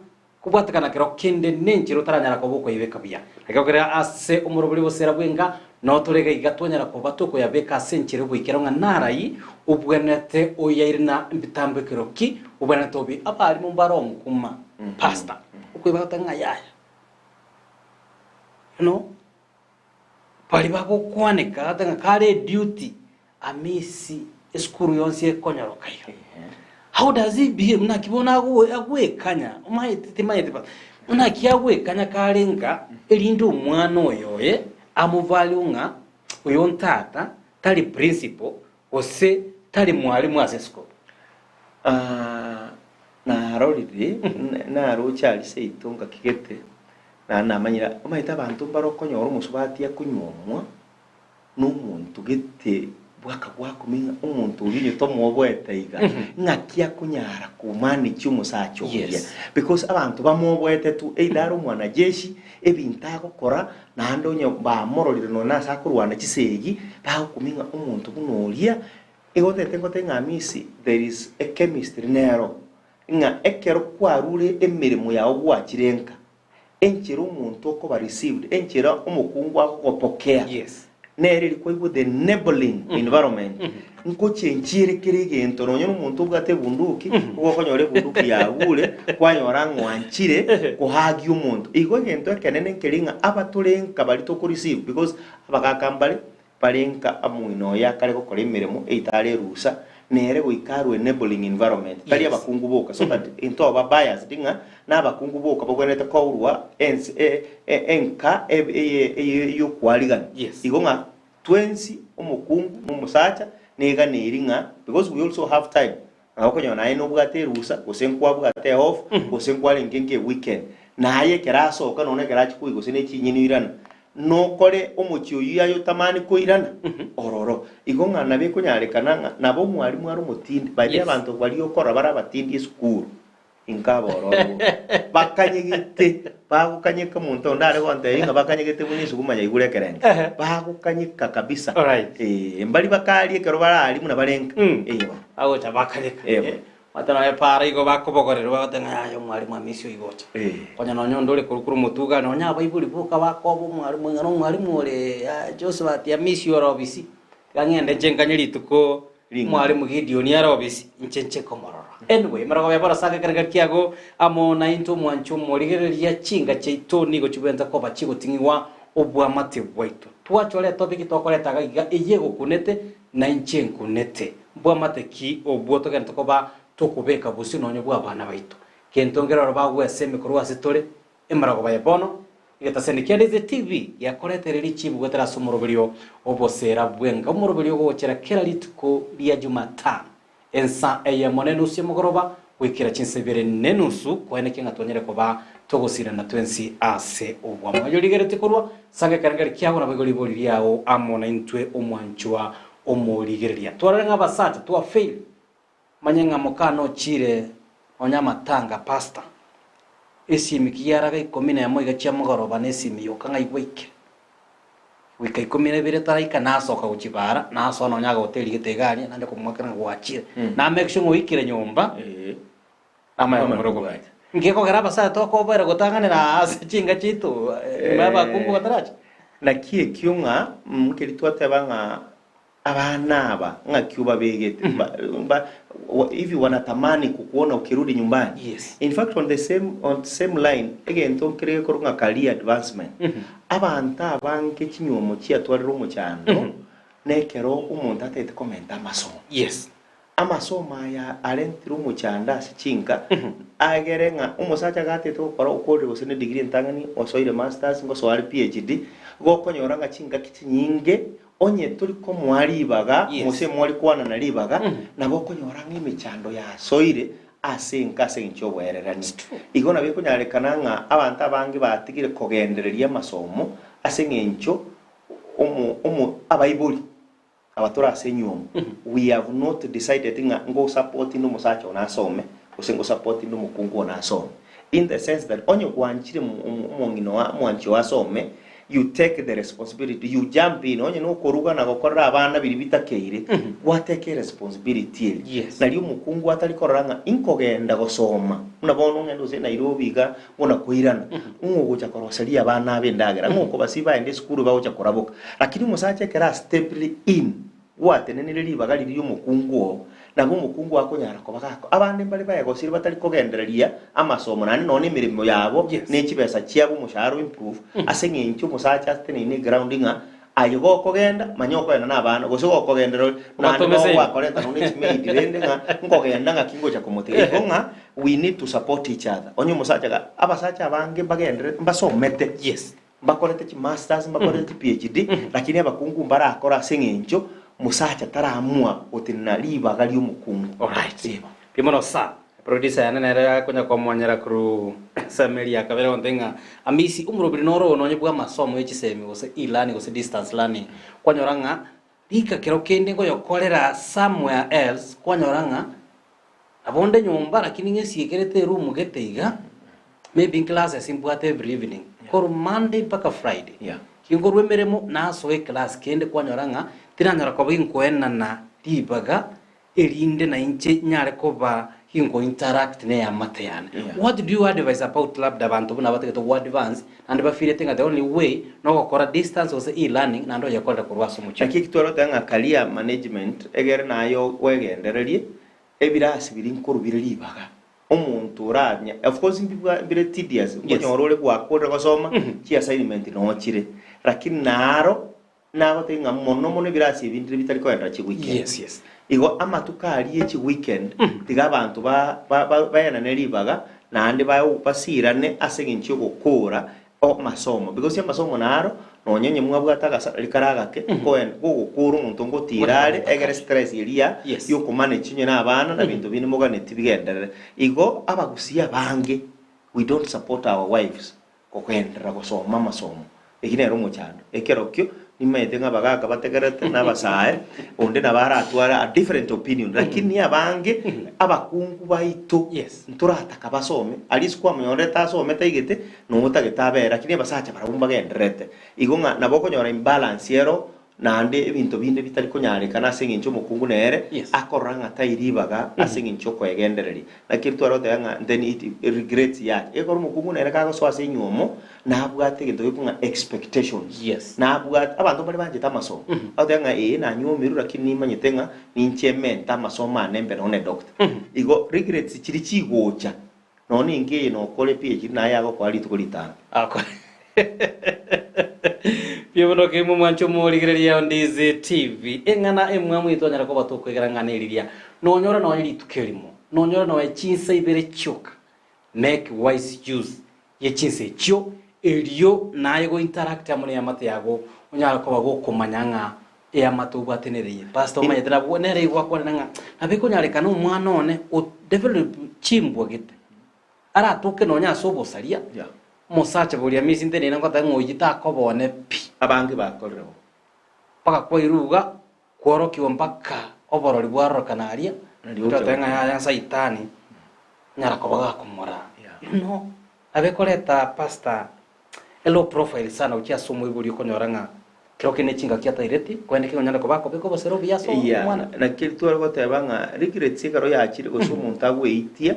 [SPEAKER 2] kobwatekana kero kende nenchera otaranyara koba okoyebeka buya. Ekero kere ase omorobori bosera bw'enka, noo tore iga iga twanyara koba tokoyabeka ase enchera y'oboikeranu ng'a narai obwenerete oyaire na mbitambo ekero ki obwenerete obe abarimo mbare onkuma, pastor, okoibagata ng'a yaya. You know? Baria bagokwaneka gate ng'a kare eduty amisi esukuru yonsi ekonyoroka iga. How does he behave? Naki bono ago- agwekanya omaete timanyeti but naki agwekanya kare nka erinde omwana oyo oye amovalue ng'a oyo ntata tari principal gose tari mwalimu ase esukuru.
[SPEAKER 3] Ah, narorire, naroche aria seito ngakigete, naende namanyire, omanyete abanto mbare okonyora omosubati akonyuomwa, na omonto gete bwaka bwakumia ng'a omonto oria onye tomoboete iga, ng'aki akonyara komanage omosacha oria.
[SPEAKER 2] Yes.
[SPEAKER 3] Because abanto bamoboete tu, either are omwanajeshi, ebinto agokora, naende onye bamororire nonya ase akorwana chisegi, bagokumia ng'a omonto buna oria, Igo otagete ngotebi ng'a Hamisi there is a chemistry nero, ng'a ekero kwarure emeremo yao gwachire nka, enchera omonto okoba received, enchera omokungu agogopokea,
[SPEAKER 2] Yes.
[SPEAKER 3] nere eri kwaigwa the enabling environment, nkochenchiere kera egento nonye na omonto obwate ebunduki, nigo okonyora ebunduki yagure, kwanyora ng'a oanchire kohagia omonto. Igo egento ekenene nkeri ng'a abatore nka baria toko receive because abagaka mbare Bare nka omong'ina oye akare gokora emeremo eitare erusa, nere goika arwe enabling environment, tari
[SPEAKER 2] Yes.
[SPEAKER 3] abakungu boka, so that intoba biased ng'a nabakungu boka babwenerete kourwa ense e- e- enka ebe eye eye y'okwarigana.
[SPEAKER 2] Yes.
[SPEAKER 3] Igo ng'a twensi omokungu na omosacha neganeri ng'a because we also have time, nabo okonyora naye nobwate erusa gose nkwabwate eoff gose nkwarenge nka eweekend, naye ekero asoka nonya ekero achia koigwa gose ne chinyeni oirana, Nokore omochie oyio aye otamani koirana ororo. Igo ng'a nabo ekonyarekana ng'a nabo omwalimu are omotindi, baria
[SPEAKER 2] Yes.
[SPEAKER 3] abanto baria okorora bare abatindi esukuru, inka abororo boka. Bakanyegete, bagokanyeka omonto onde are gontebia ng'a bakanyegete buna esuguma yaigure ekerenge.
[SPEAKER 2] Ehe.
[SPEAKER 3] Bagokanyeka kabisa.
[SPEAKER 2] Alright.
[SPEAKER 3] Eh, mbari bakaria ekero bare aria buna bare nka.
[SPEAKER 2] Mm.
[SPEAKER 3] Eh, bono.
[SPEAKER 2] Bagocha bakanyeka.
[SPEAKER 3] Eh, bono.
[SPEAKER 2] Omanyete nonya epaara igo bakobogorerwa bagoteeba ng'a yaya omwalimu amisia oyo igocha. Konya nonya onde ore korwa korwa omotuga nonya abaibori boka bakoba omwalimu ng'a nomwalimu ore Josephat amisia ore obisi, tiga ng'ende inche nkanye rituko omwalimu Gideon are obisi inche nche komorora. Anyway, emerogo ya bono ase ekerengo kiago amo naintwe omwancho omorigereria chinga chiaito nigo chibwenerete koba chigoting'igwa obwamate bwaito. Twachora etopic tokoreta iga iga eye egokunete na inche nkunete. Mbwamate ki obwo togenderete koba tokobeka bosio nonya bw'abana baito? Gento nkeroro bagwesemi korwa ase tore, emaragoba ya bono, egetaseni kia Daisy TV giakoreteire richibu goetera ase omoroberio oboseera bw'enka, omoroberio ogogochera kera rituko ria Jumatano, ensa eyemo nenusu y'omogoroba goikera chinsa ibere nenusu, koenekia ng'a twanyare koba togosirana twensi ase obwamo. Oyio origeretie korwa ase ekerengerio kiago naboigo ribori riao amo naintwe omwanchwa Omorigereria. Twarore ng'a abasacha twa fail manye ng'a mokana ochire nonya amatanga pastor esimi ki yaraga ikomi nemo iga chia mogoroba na esimi yoka ng'ai gwaikire goika ikomi na ibere taraika nasoka gochia bara nasoa nonya agoteri gete iga aria naende komoakera ng'a gwachire na make sure ng'a oikire nyomba namanye komorwa kobwatia. Nkekogera abasacha tokobera gotang'anera aa ase chinka chiaito nyuma y'abakungu bataracha.
[SPEAKER 3] Naki ekio ng'a nkeri twateba ng'a. Abana aba ng'aki obabegete? Ba, ba, wa, hivi wanatamani kukuona ukirudi nyumbani?
[SPEAKER 2] Yes.
[SPEAKER 3] In fact on the same, on the same line, egento nkere gekorwa ng'a career advancement. Abanto abange chinywomo chiatwarire omochando, nekero omonto atagete komenta amasomo.
[SPEAKER 2] Yes.
[SPEAKER 3] Amasomo aya arentire omochando ase chinka, agere ng'a omosacha gatete gokora okorire gose ne degree entang'ani, osoire masters, ngosoa are PhD, gokonyora ng'a chingaki chinyinge onye tori komoa ribaga,
[SPEAKER 2] Yes.
[SPEAKER 3] gose mori kwanana ribaga, nabo okonyora ng'a emechando yasoire ase enka ase engencho y'oboererani. Igo nabo ekonyarekana ng'a abanto abange batigire kogendereria amasomo ase eng'encho omo omo abaibori Aba tore ase enyuomo, we have not decided ng'a ngosupport inde omosacha one asome gose ngosupport inde omokungu one asome. In the sense that onye gwanchire omong'ina oo omwanchi oo asome, you take the responsibility, you jump in, onye nokoruga na gokorera abana biria bitakeire, gwatake eresponsibility eria.
[SPEAKER 2] Yes.
[SPEAKER 3] Nario omokungu atari korora ng'a inkogenda gosoma, buna bono ong'ende gose Nairobi iga, Buna koirana, ng'o ogocha koroseria abana abe endagera? Ng'o okobasiba baende esukuru bagocha koraboka? Lakini omosacha ekero astepire in, gwatenenire ribaga riria ri'omokungu oo, nabo omokungu oo akonyara koba gako. Abande mbare baegosire batari kogendereria amasomo naende nonya emeremo yabo
[SPEAKER 2] Yes.
[SPEAKER 3] ne chibesa chiabo omoshahara o improve, ase eng'encho omosacha ateneine eground ng'a Aye gokogenda, manya okogenda nabana, gose gokogendera ore, naende
[SPEAKER 2] Obatome seino.
[SPEAKER 3] gwakoreta nonya ne chimaid rende ng'a nkogenda ng'aki ngocha komotiga. Igo ng'a we need to support each other. Onye omosacha ga abasacha abange mbagendererete mbasomete,
[SPEAKER 2] Yes.
[SPEAKER 3] mbakorete chimasters, mbakorete chi PhD, lakini abakungu mbarakore ase eng'encho mosacha taramua gotenena ribaga ri'omokungu.
[SPEAKER 2] Alright.
[SPEAKER 3] Eba.
[SPEAKER 2] Pi mono sa. Producer yane nere akonya komonyera korwa ensemo eria ya kabere agontebia ng'a Amisi, omorobiri noro oyo nonye bw'amasomo ye chisemi gose e-learning gose distance learning, kwanyora ng'a rika kero kende ngoyokorera somewhere else, kwanyora ng'a nabo onde nyomba lakini ng'esiekerete eroom gete iga, maybe nclasses mbwate every evening, korwa Monday mpaka Friday.
[SPEAKER 3] Yeah.
[SPEAKER 2] Kinkorwa emeremo nasoa eclass kende kwanyora ng'a tiranyora koba inkoenana ribaga erinde nainche nyare koba ginko interact neamate yane.
[SPEAKER 3] Yeah.
[SPEAKER 2] What do you advise about labda abanto buna batagete go advance naende bafeelete ng'a the only way nogokora distance gose e-learning naende oyekorere korwa ase omochie.
[SPEAKER 3] Naki eki twaroteba ng'a career management egere naye oegendererie ebirasi biria nkorwa bire ribaga. Omonto oranya of course mbibwa mbire tedious nkonyora ore gwakorire gosoma chi assignment noo chire lakini naro Nagotebia ng'a mono mono ebirasi ebi ndire bitari koenderera chiweekend.
[SPEAKER 2] Yes, yes.
[SPEAKER 3] Igo amatuko aria e chiweekend, tiga abanto ba- ba- ba- baenane ribaga, naende ba- basirane ase eng'encho y'ogokoora amasomo. Because amasomo naro, nonya onye mwabwate agasalary kare agake, nkoen- gogokoora omonto ngotiira are, egere stress eria
[SPEAKER 2] Yes.
[SPEAKER 3] yokomanage onye na abana na binto binde moganeti bigenderere. Igo abagusii abange, we don't support our wives. Kogenderera gosoma amasomo, eki nere omochando. Ekerokio nimaete ng'a abagaka bategererete na abasae, onde nabo aratware a different opinion, lakini abange abakungu baito
[SPEAKER 2] Yes.
[SPEAKER 3] ntorataka basome, aria ase kwamonyorete asome taigete, notagete abere, lakini abasacha barabwo mbagendererete. Igo ng'a nabo okonyora imbalance ero Naende ebinto binde bitari konyarekana ase engencho omokungu nere
[SPEAKER 2] Yes.
[SPEAKER 3] akorora ng'a tai ribaga ase engencho y'okoegendereria. Naki erio tware goteba ng'a then it regrets yacha. Ekero omokungu nere kagosoa ase enywomo, nabwate egento gekwa ng'a expectations.
[SPEAKER 2] Yes.
[SPEAKER 3] Nabwate, abanto mbare banchete amasomo, bagoteba ng'a ee nanywomirwe lakini nimanyete ng'a ninche mente amasomo ane mbe nonya ne doctor. Igo regrets chiria chigocha, nonya ninki eye nokore PhD naye agokoa rituko ritambe.
[SPEAKER 2] Ako Mbuya kegima omwancho omorigereria o Ndizi TV. Eng'ana emwamu eye twanyara koba tokoigera ng'ana eriria. Nonyore nonye rituko erimo, nonyore nonye chinsa ibere chioka. Make wise use ye chinsa echio erio naye go interact amo neamate yago onyare koba gokomanya ng'a eamate obwate nere eye. Pastor omanyete nabwo nere igo akwanera ng'a nabo ekonyarekana omwana one o develop chimbwa gete. Aratoke nonya ase obosaria, omosacha boria Amisi ntenene ngoteba ng'a oyio takoba one pi.
[SPEAKER 3] Abange bakorire bo.
[SPEAKER 2] Mpaka kwairuga kworokigwa mpaka oborori bwarorokana aria,
[SPEAKER 3] Nario ocha
[SPEAKER 2] ototeba ng'a
[SPEAKER 3] gokwa.
[SPEAKER 2] yaya Saitani onyara koba gakomoraa.
[SPEAKER 3] Yeah.
[SPEAKER 2] You know, nabo ekoreta pastor a low profile sana gochia ase omoibori okonyora ng'a kero kende chingaki ataireti, korende kegonyara koba akobeka obosera obuya ase
[SPEAKER 3] Yeah,
[SPEAKER 2] omwana.
[SPEAKER 3] naki erio tware goteba ng'a regrets ekero yachire gose omonto agweitia,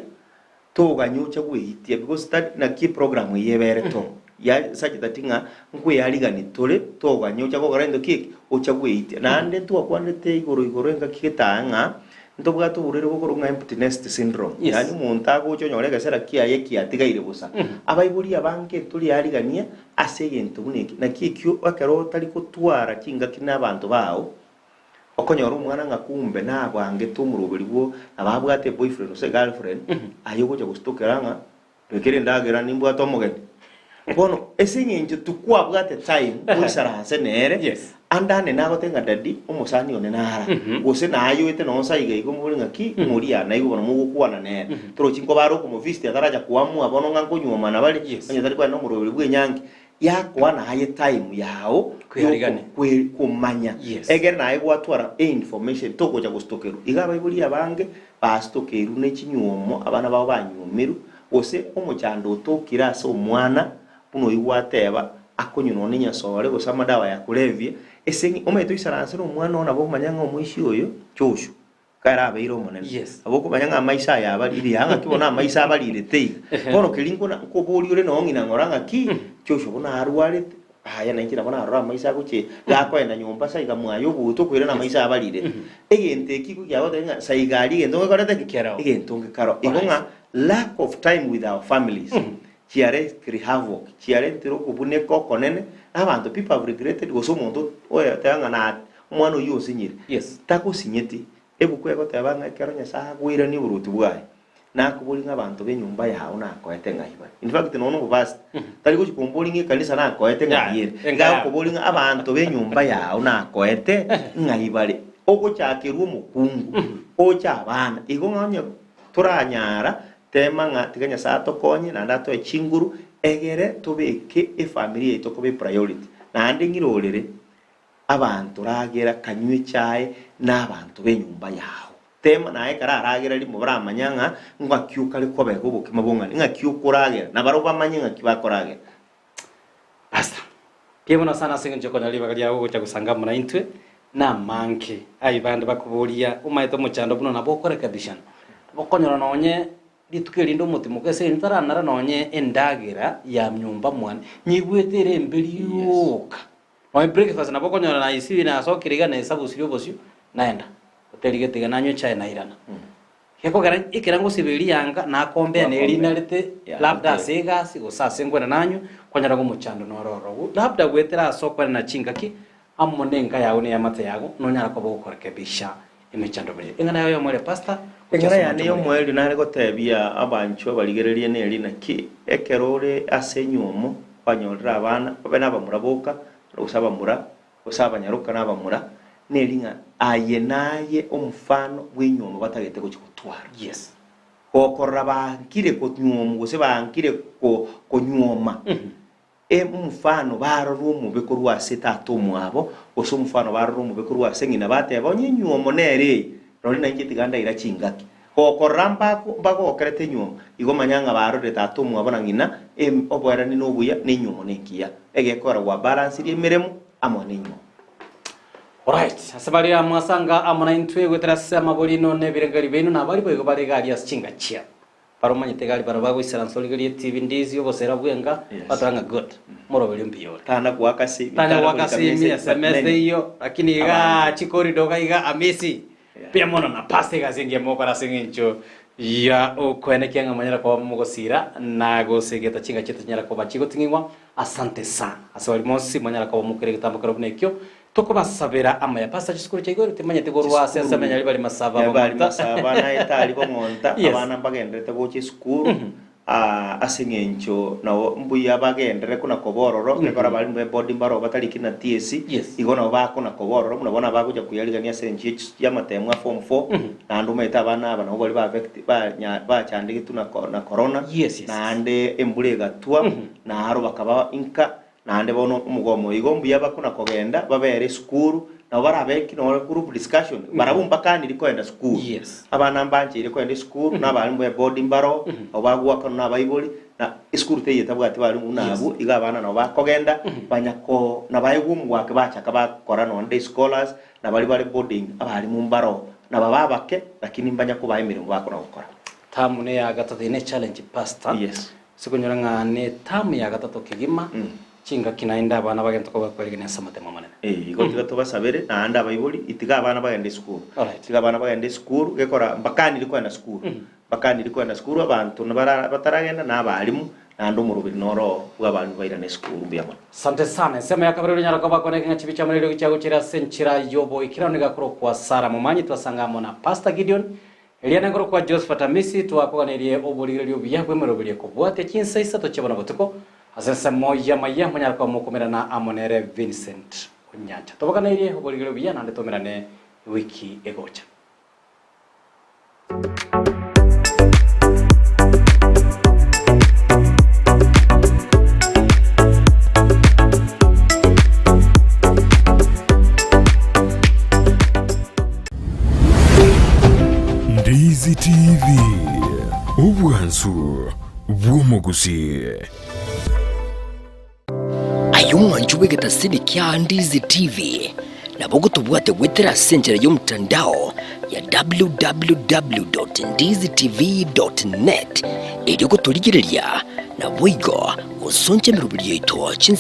[SPEAKER 3] Toganya ocha gweitia because tari naki eprogram eye ebere to. Ya such that ng'a nkweyarigani tore toganye ocha gokora gento ki eke, ocha gweitia. Naende ntwakwanete igoro igoro engaki getae ng'a ntobwate oborwaire bokorokwa ng'a empty nest syndrome.
[SPEAKER 2] Yes.
[SPEAKER 3] Yaani omonto agocha onyore egesera kiaye kiatigaire bosa. Abaibori abange ntoriariganie ase egento buna eke. Naki ekio ekero otari gotwara chingaki na abanto bao, Okonyora omwana ng'a kumbe nabangete omoroberi bwo nabo abwate eboyfriend gose egirlfriend, aye ogocha gositokera ng'a bekera endagera nimbwate omogeni. Bono ase eng'encho tikwabwate time oisaranse nere,
[SPEAKER 2] Yes.
[SPEAKER 3] ande ane nagotebia ng'a daddy omosani one nara, gose nayoete nonye nsa iga iga omobori ng'aki ng'oria naigwe bono mogokwana nere. Torochi nkobare okomovisit ataracha koamua bono ng'a nkonyuomana bare,
[SPEAKER 2] Yes.
[SPEAKER 3] onye tari kogenda nomoroberi bw'enyangi. Yakoa naye time yao
[SPEAKER 2] Kwearigania.
[SPEAKER 3] yokwe komanya
[SPEAKER 2] Yes.
[SPEAKER 3] egere naye gwatwara einformation togocha gostokerwa. Iga abaibori abange bastokeirwe ne chinywomo abana babo banywomirwe gose omochando otokire ase omwana buna oyio gwateba akonywa nonya enyasore gose amadawa ya kulevya ase eng'e omanyete oisaranse na omwana oo nabo okomanya ng'a omoisia oyo Joshua. Ekero abeire omonene,
[SPEAKER 2] Yes.
[SPEAKER 3] nabo okomanya ng'a amaiso aya abarire aa ng'aki bono amaiso abarire teiga. Bono keria nkona nkoboria ore noo ng'ina ng'ora ng'aki, Joshua buna arwarete, aya nainche nabo narora amaiso agochia gakoenda nyomba saiga mwaye obotu okoirana amaiso abarire. Egento eki igo kiagotebia ng'a saiga aria egento ngekorete ki?
[SPEAKER 2] Keroo.
[SPEAKER 3] Egento ngekaroo. Igo
[SPEAKER 2] Alright.
[SPEAKER 3] ng'a lack of time with our families chiaretire havoc, chiaretire okobuneka okonene, na abanto people have regretted gose omonto oyoteba ng'a na Omwana oyio osinyire,
[SPEAKER 2] Yes.
[SPEAKER 3] tagosinyeti. Ebuku egoteba ng'a ekero Nyasae agoirania oboruoti bwaye, nakoborie ng'a abanto b'enyomba yao nakoete ng'ai bare. In fact, nonya obopastor, tari gochia komboria ng'a ekanisa nakoete ng'ai
[SPEAKER 2] Yeah,
[SPEAKER 3] ere.
[SPEAKER 2] enga
[SPEAKER 3] Iga
[SPEAKER 2] yao.
[SPEAKER 3] agokoboria ng'a abanto b'enyomba yao nakoete ng'ai bare. Ogochakerwa omokungu, oche abana. Igo ng'a onye toranyara, tema ng'a tiga Nyasae atokonye naende atoe chinguru, egere tobeke efamiri yaito koba epriority. Naende ng'irorere, Abanto ragera, kanywa echae nabanto b'enyomba yao. Tema naye ekero aragera rimo baramanya ng'a ng'aki okare kobega obokima bong'ani, ng'aki okoragera, na barabwo bamanye ng'aki bakoragera.
[SPEAKER 2] Pastor, mbuya mono sana ase engencho y'okonyora ribaga riao gocha gosanga amo naintwe namange aye bande bakoboria omaete omochando buna nabo okorekebishana, nabo okonyora nonye Rituko erinde omotimoke ase inwe taranara nonye endagera ya nyomba mwane, nyigwete ere embe rioka. Nonye breakfast nabo okonyora naisibi nasokire iga naesabusirie obosio, naenda hoteli gete iga nanywa echae nairana. Gekogera ekero ngosiba erianga nakombea na eri narete labda ase egasi gose ase nkwenda nanywa, kwanyora ng'a omochando noro ororo. Labda goetera ase okwenena chingaki Amo nenka yao na eamate yago nonyare koba ogokorekebisha emechando buna eye. Eng'ana yao y'omoerio, Pastor, gochia
[SPEAKER 3] Eng'ana
[SPEAKER 2] ase
[SPEAKER 3] yane
[SPEAKER 2] omonto omoremu.
[SPEAKER 3] y'omoerio nare gotebia abanchwa barigererie neri, naki ekero ore ase enywomo kwanyorire abana, babe nabamura boka, gose abamura, gose abanyaroka na abamura, neri ng'a aye naye omofano bw'enywomo batagete gochia gotwara.
[SPEAKER 2] Yes.
[SPEAKER 3] Gokorora bankire konyuomwa gose bankire ko konyuoma, Omofano barore omobe korwa ase tata omwabo, gose omofano barore omobe korwa ase ng'ina, bateba, Onye enyuomo nere eye, rori nainche tiga ndaira chingaki. Gokorora mbagokerete enyuomo, igo manya ng'a barorire tata omwabo na ng'ina, oboerani nobuya, na enyuomo nengiya. Egekora gwabalansirie emeremo amo nenyuomo.
[SPEAKER 2] Alright, ase baria mwasanga amo naintwe goetera ase amaborino na ebirengeri biaino, na baria boigo bare iga aria ase chingachia. Baromanyete gari baria bagoisaransa origererie etibi ndizi obosera bw'enka,
[SPEAKER 3] Yes.
[SPEAKER 2] batora ng'a good, moroberi mbuya ore.
[SPEAKER 3] Tana goaka simi,
[SPEAKER 2] Tanya
[SPEAKER 3] tana
[SPEAKER 2] goaka
[SPEAKER 3] korika
[SPEAKER 2] simi,
[SPEAKER 3] message, but
[SPEAKER 2] SMS
[SPEAKER 3] many.
[SPEAKER 2] teiyo, lakini iga
[SPEAKER 3] Abanto.
[SPEAKER 2] chikorido iga iga amisi.
[SPEAKER 3] Yeah.
[SPEAKER 2] Mbuya mono na pastor egasi engiya mogokora ase eng'encho ya okoenekia ng'a mwanyara koba mogosira na gosegeta chinga chiaito chinyara koba chigoting'igwa. Asante sana. Ase baria bonsi mwanyara koba mokore egetambo kero buna ekio, Tokobasabera amaya. Pastor chisukuru chia igoro timanyeti korwa ase ensemo enyari bari masaba
[SPEAKER 3] Eh, bari
[SPEAKER 2] bong'onta.
[SPEAKER 3] masaba naye tari bong'onta
[SPEAKER 2] Yes.
[SPEAKER 3] abana mbagenderete gocha esukuru ah, ase eng'encho nabo mbuya bagenderere kona koba ororo ekero abarimu be board mbaro batariki na TSC
[SPEAKER 2] Yes.
[SPEAKER 3] igo nabo bakona koba ororo buna bono abagocha koyarigania ase enchio ye y'amatemu a form 4 naende omanyete abana aba nabo bari ba affect banya bachandegetwe na ko na corona
[SPEAKER 2] Yes, yes, yes.
[SPEAKER 3] naende embura egatwa naro bakaba inka Naende bono omogomo oyo igo mbuya bakona kogenda babere esukuru, nabo barabeki nore group discussion, barabwo mbakaniri kogenda sukuru.
[SPEAKER 2] Yes.
[SPEAKER 3] Abana mbancheire kogenda esukuru, na abarimu be board mbaro, nabo bagoakanwa na abaibori, na esukuru teiyo etabwati barimu buna
[SPEAKER 2] Yes.
[SPEAKER 3] abwo, igo abana nabo bakogenda, banya ko nabaegwa omogwake bachaka bakora nonye day scholars, na baria bare boarding, abarimu mbaro, nabo abake, lakini mbanya kobaa emeremo bakona gokora.
[SPEAKER 2] Term neya gatato eye ne challenge pastor.
[SPEAKER 3] Yes.
[SPEAKER 2] Ase okonyora ng'a netamu ya gatato kegima, chingaki naende abana bagente koba kweregenia ase amatemo amanene.
[SPEAKER 3] Eh, igo tiga tobasabere naende abaibori, itiga abana bagende esukuru.
[SPEAKER 2] Alright.
[SPEAKER 3] Tiga abana bagende esukuru, gekora mbakaniri kogenda sukuru. Mbakaniri kogenda sukuru, abanto nabara bataragenda na abalimu, naende omoroberi noro oo bwa abalimu bairane esukuru mbuya mono.
[SPEAKER 2] Asante sana. Ensemo ya kabere orinyara koba kone ng'a chibicha amo neriogi chiagochire ase enchera y'oboikeranu nigo akorokwa Sarah Momanyi twasanga amo na Pastor Gideon Eria nekorokwa Josephat Amisi twakoganeirie oborigereria obuya bw'emeroberio ekobwatia chinsa isato chia bono botuko ase ensemo y'amayia monyare koba mokomerana amo nere Vincent Onyancha. Toboganeirie oborigereria obuya naende tomerane ewiki egocha.
[SPEAKER 1] Ndizi TV, obwansu bw'omogusii.
[SPEAKER 4] Aye omwanchi bw'egetasini kia Ndizi TV, nabo ogotobwate goetera ase enchera y'omotandao ya www.ndizitv.net erio gotorigereria naboigo gosoncha emeroberi yaito chinsa.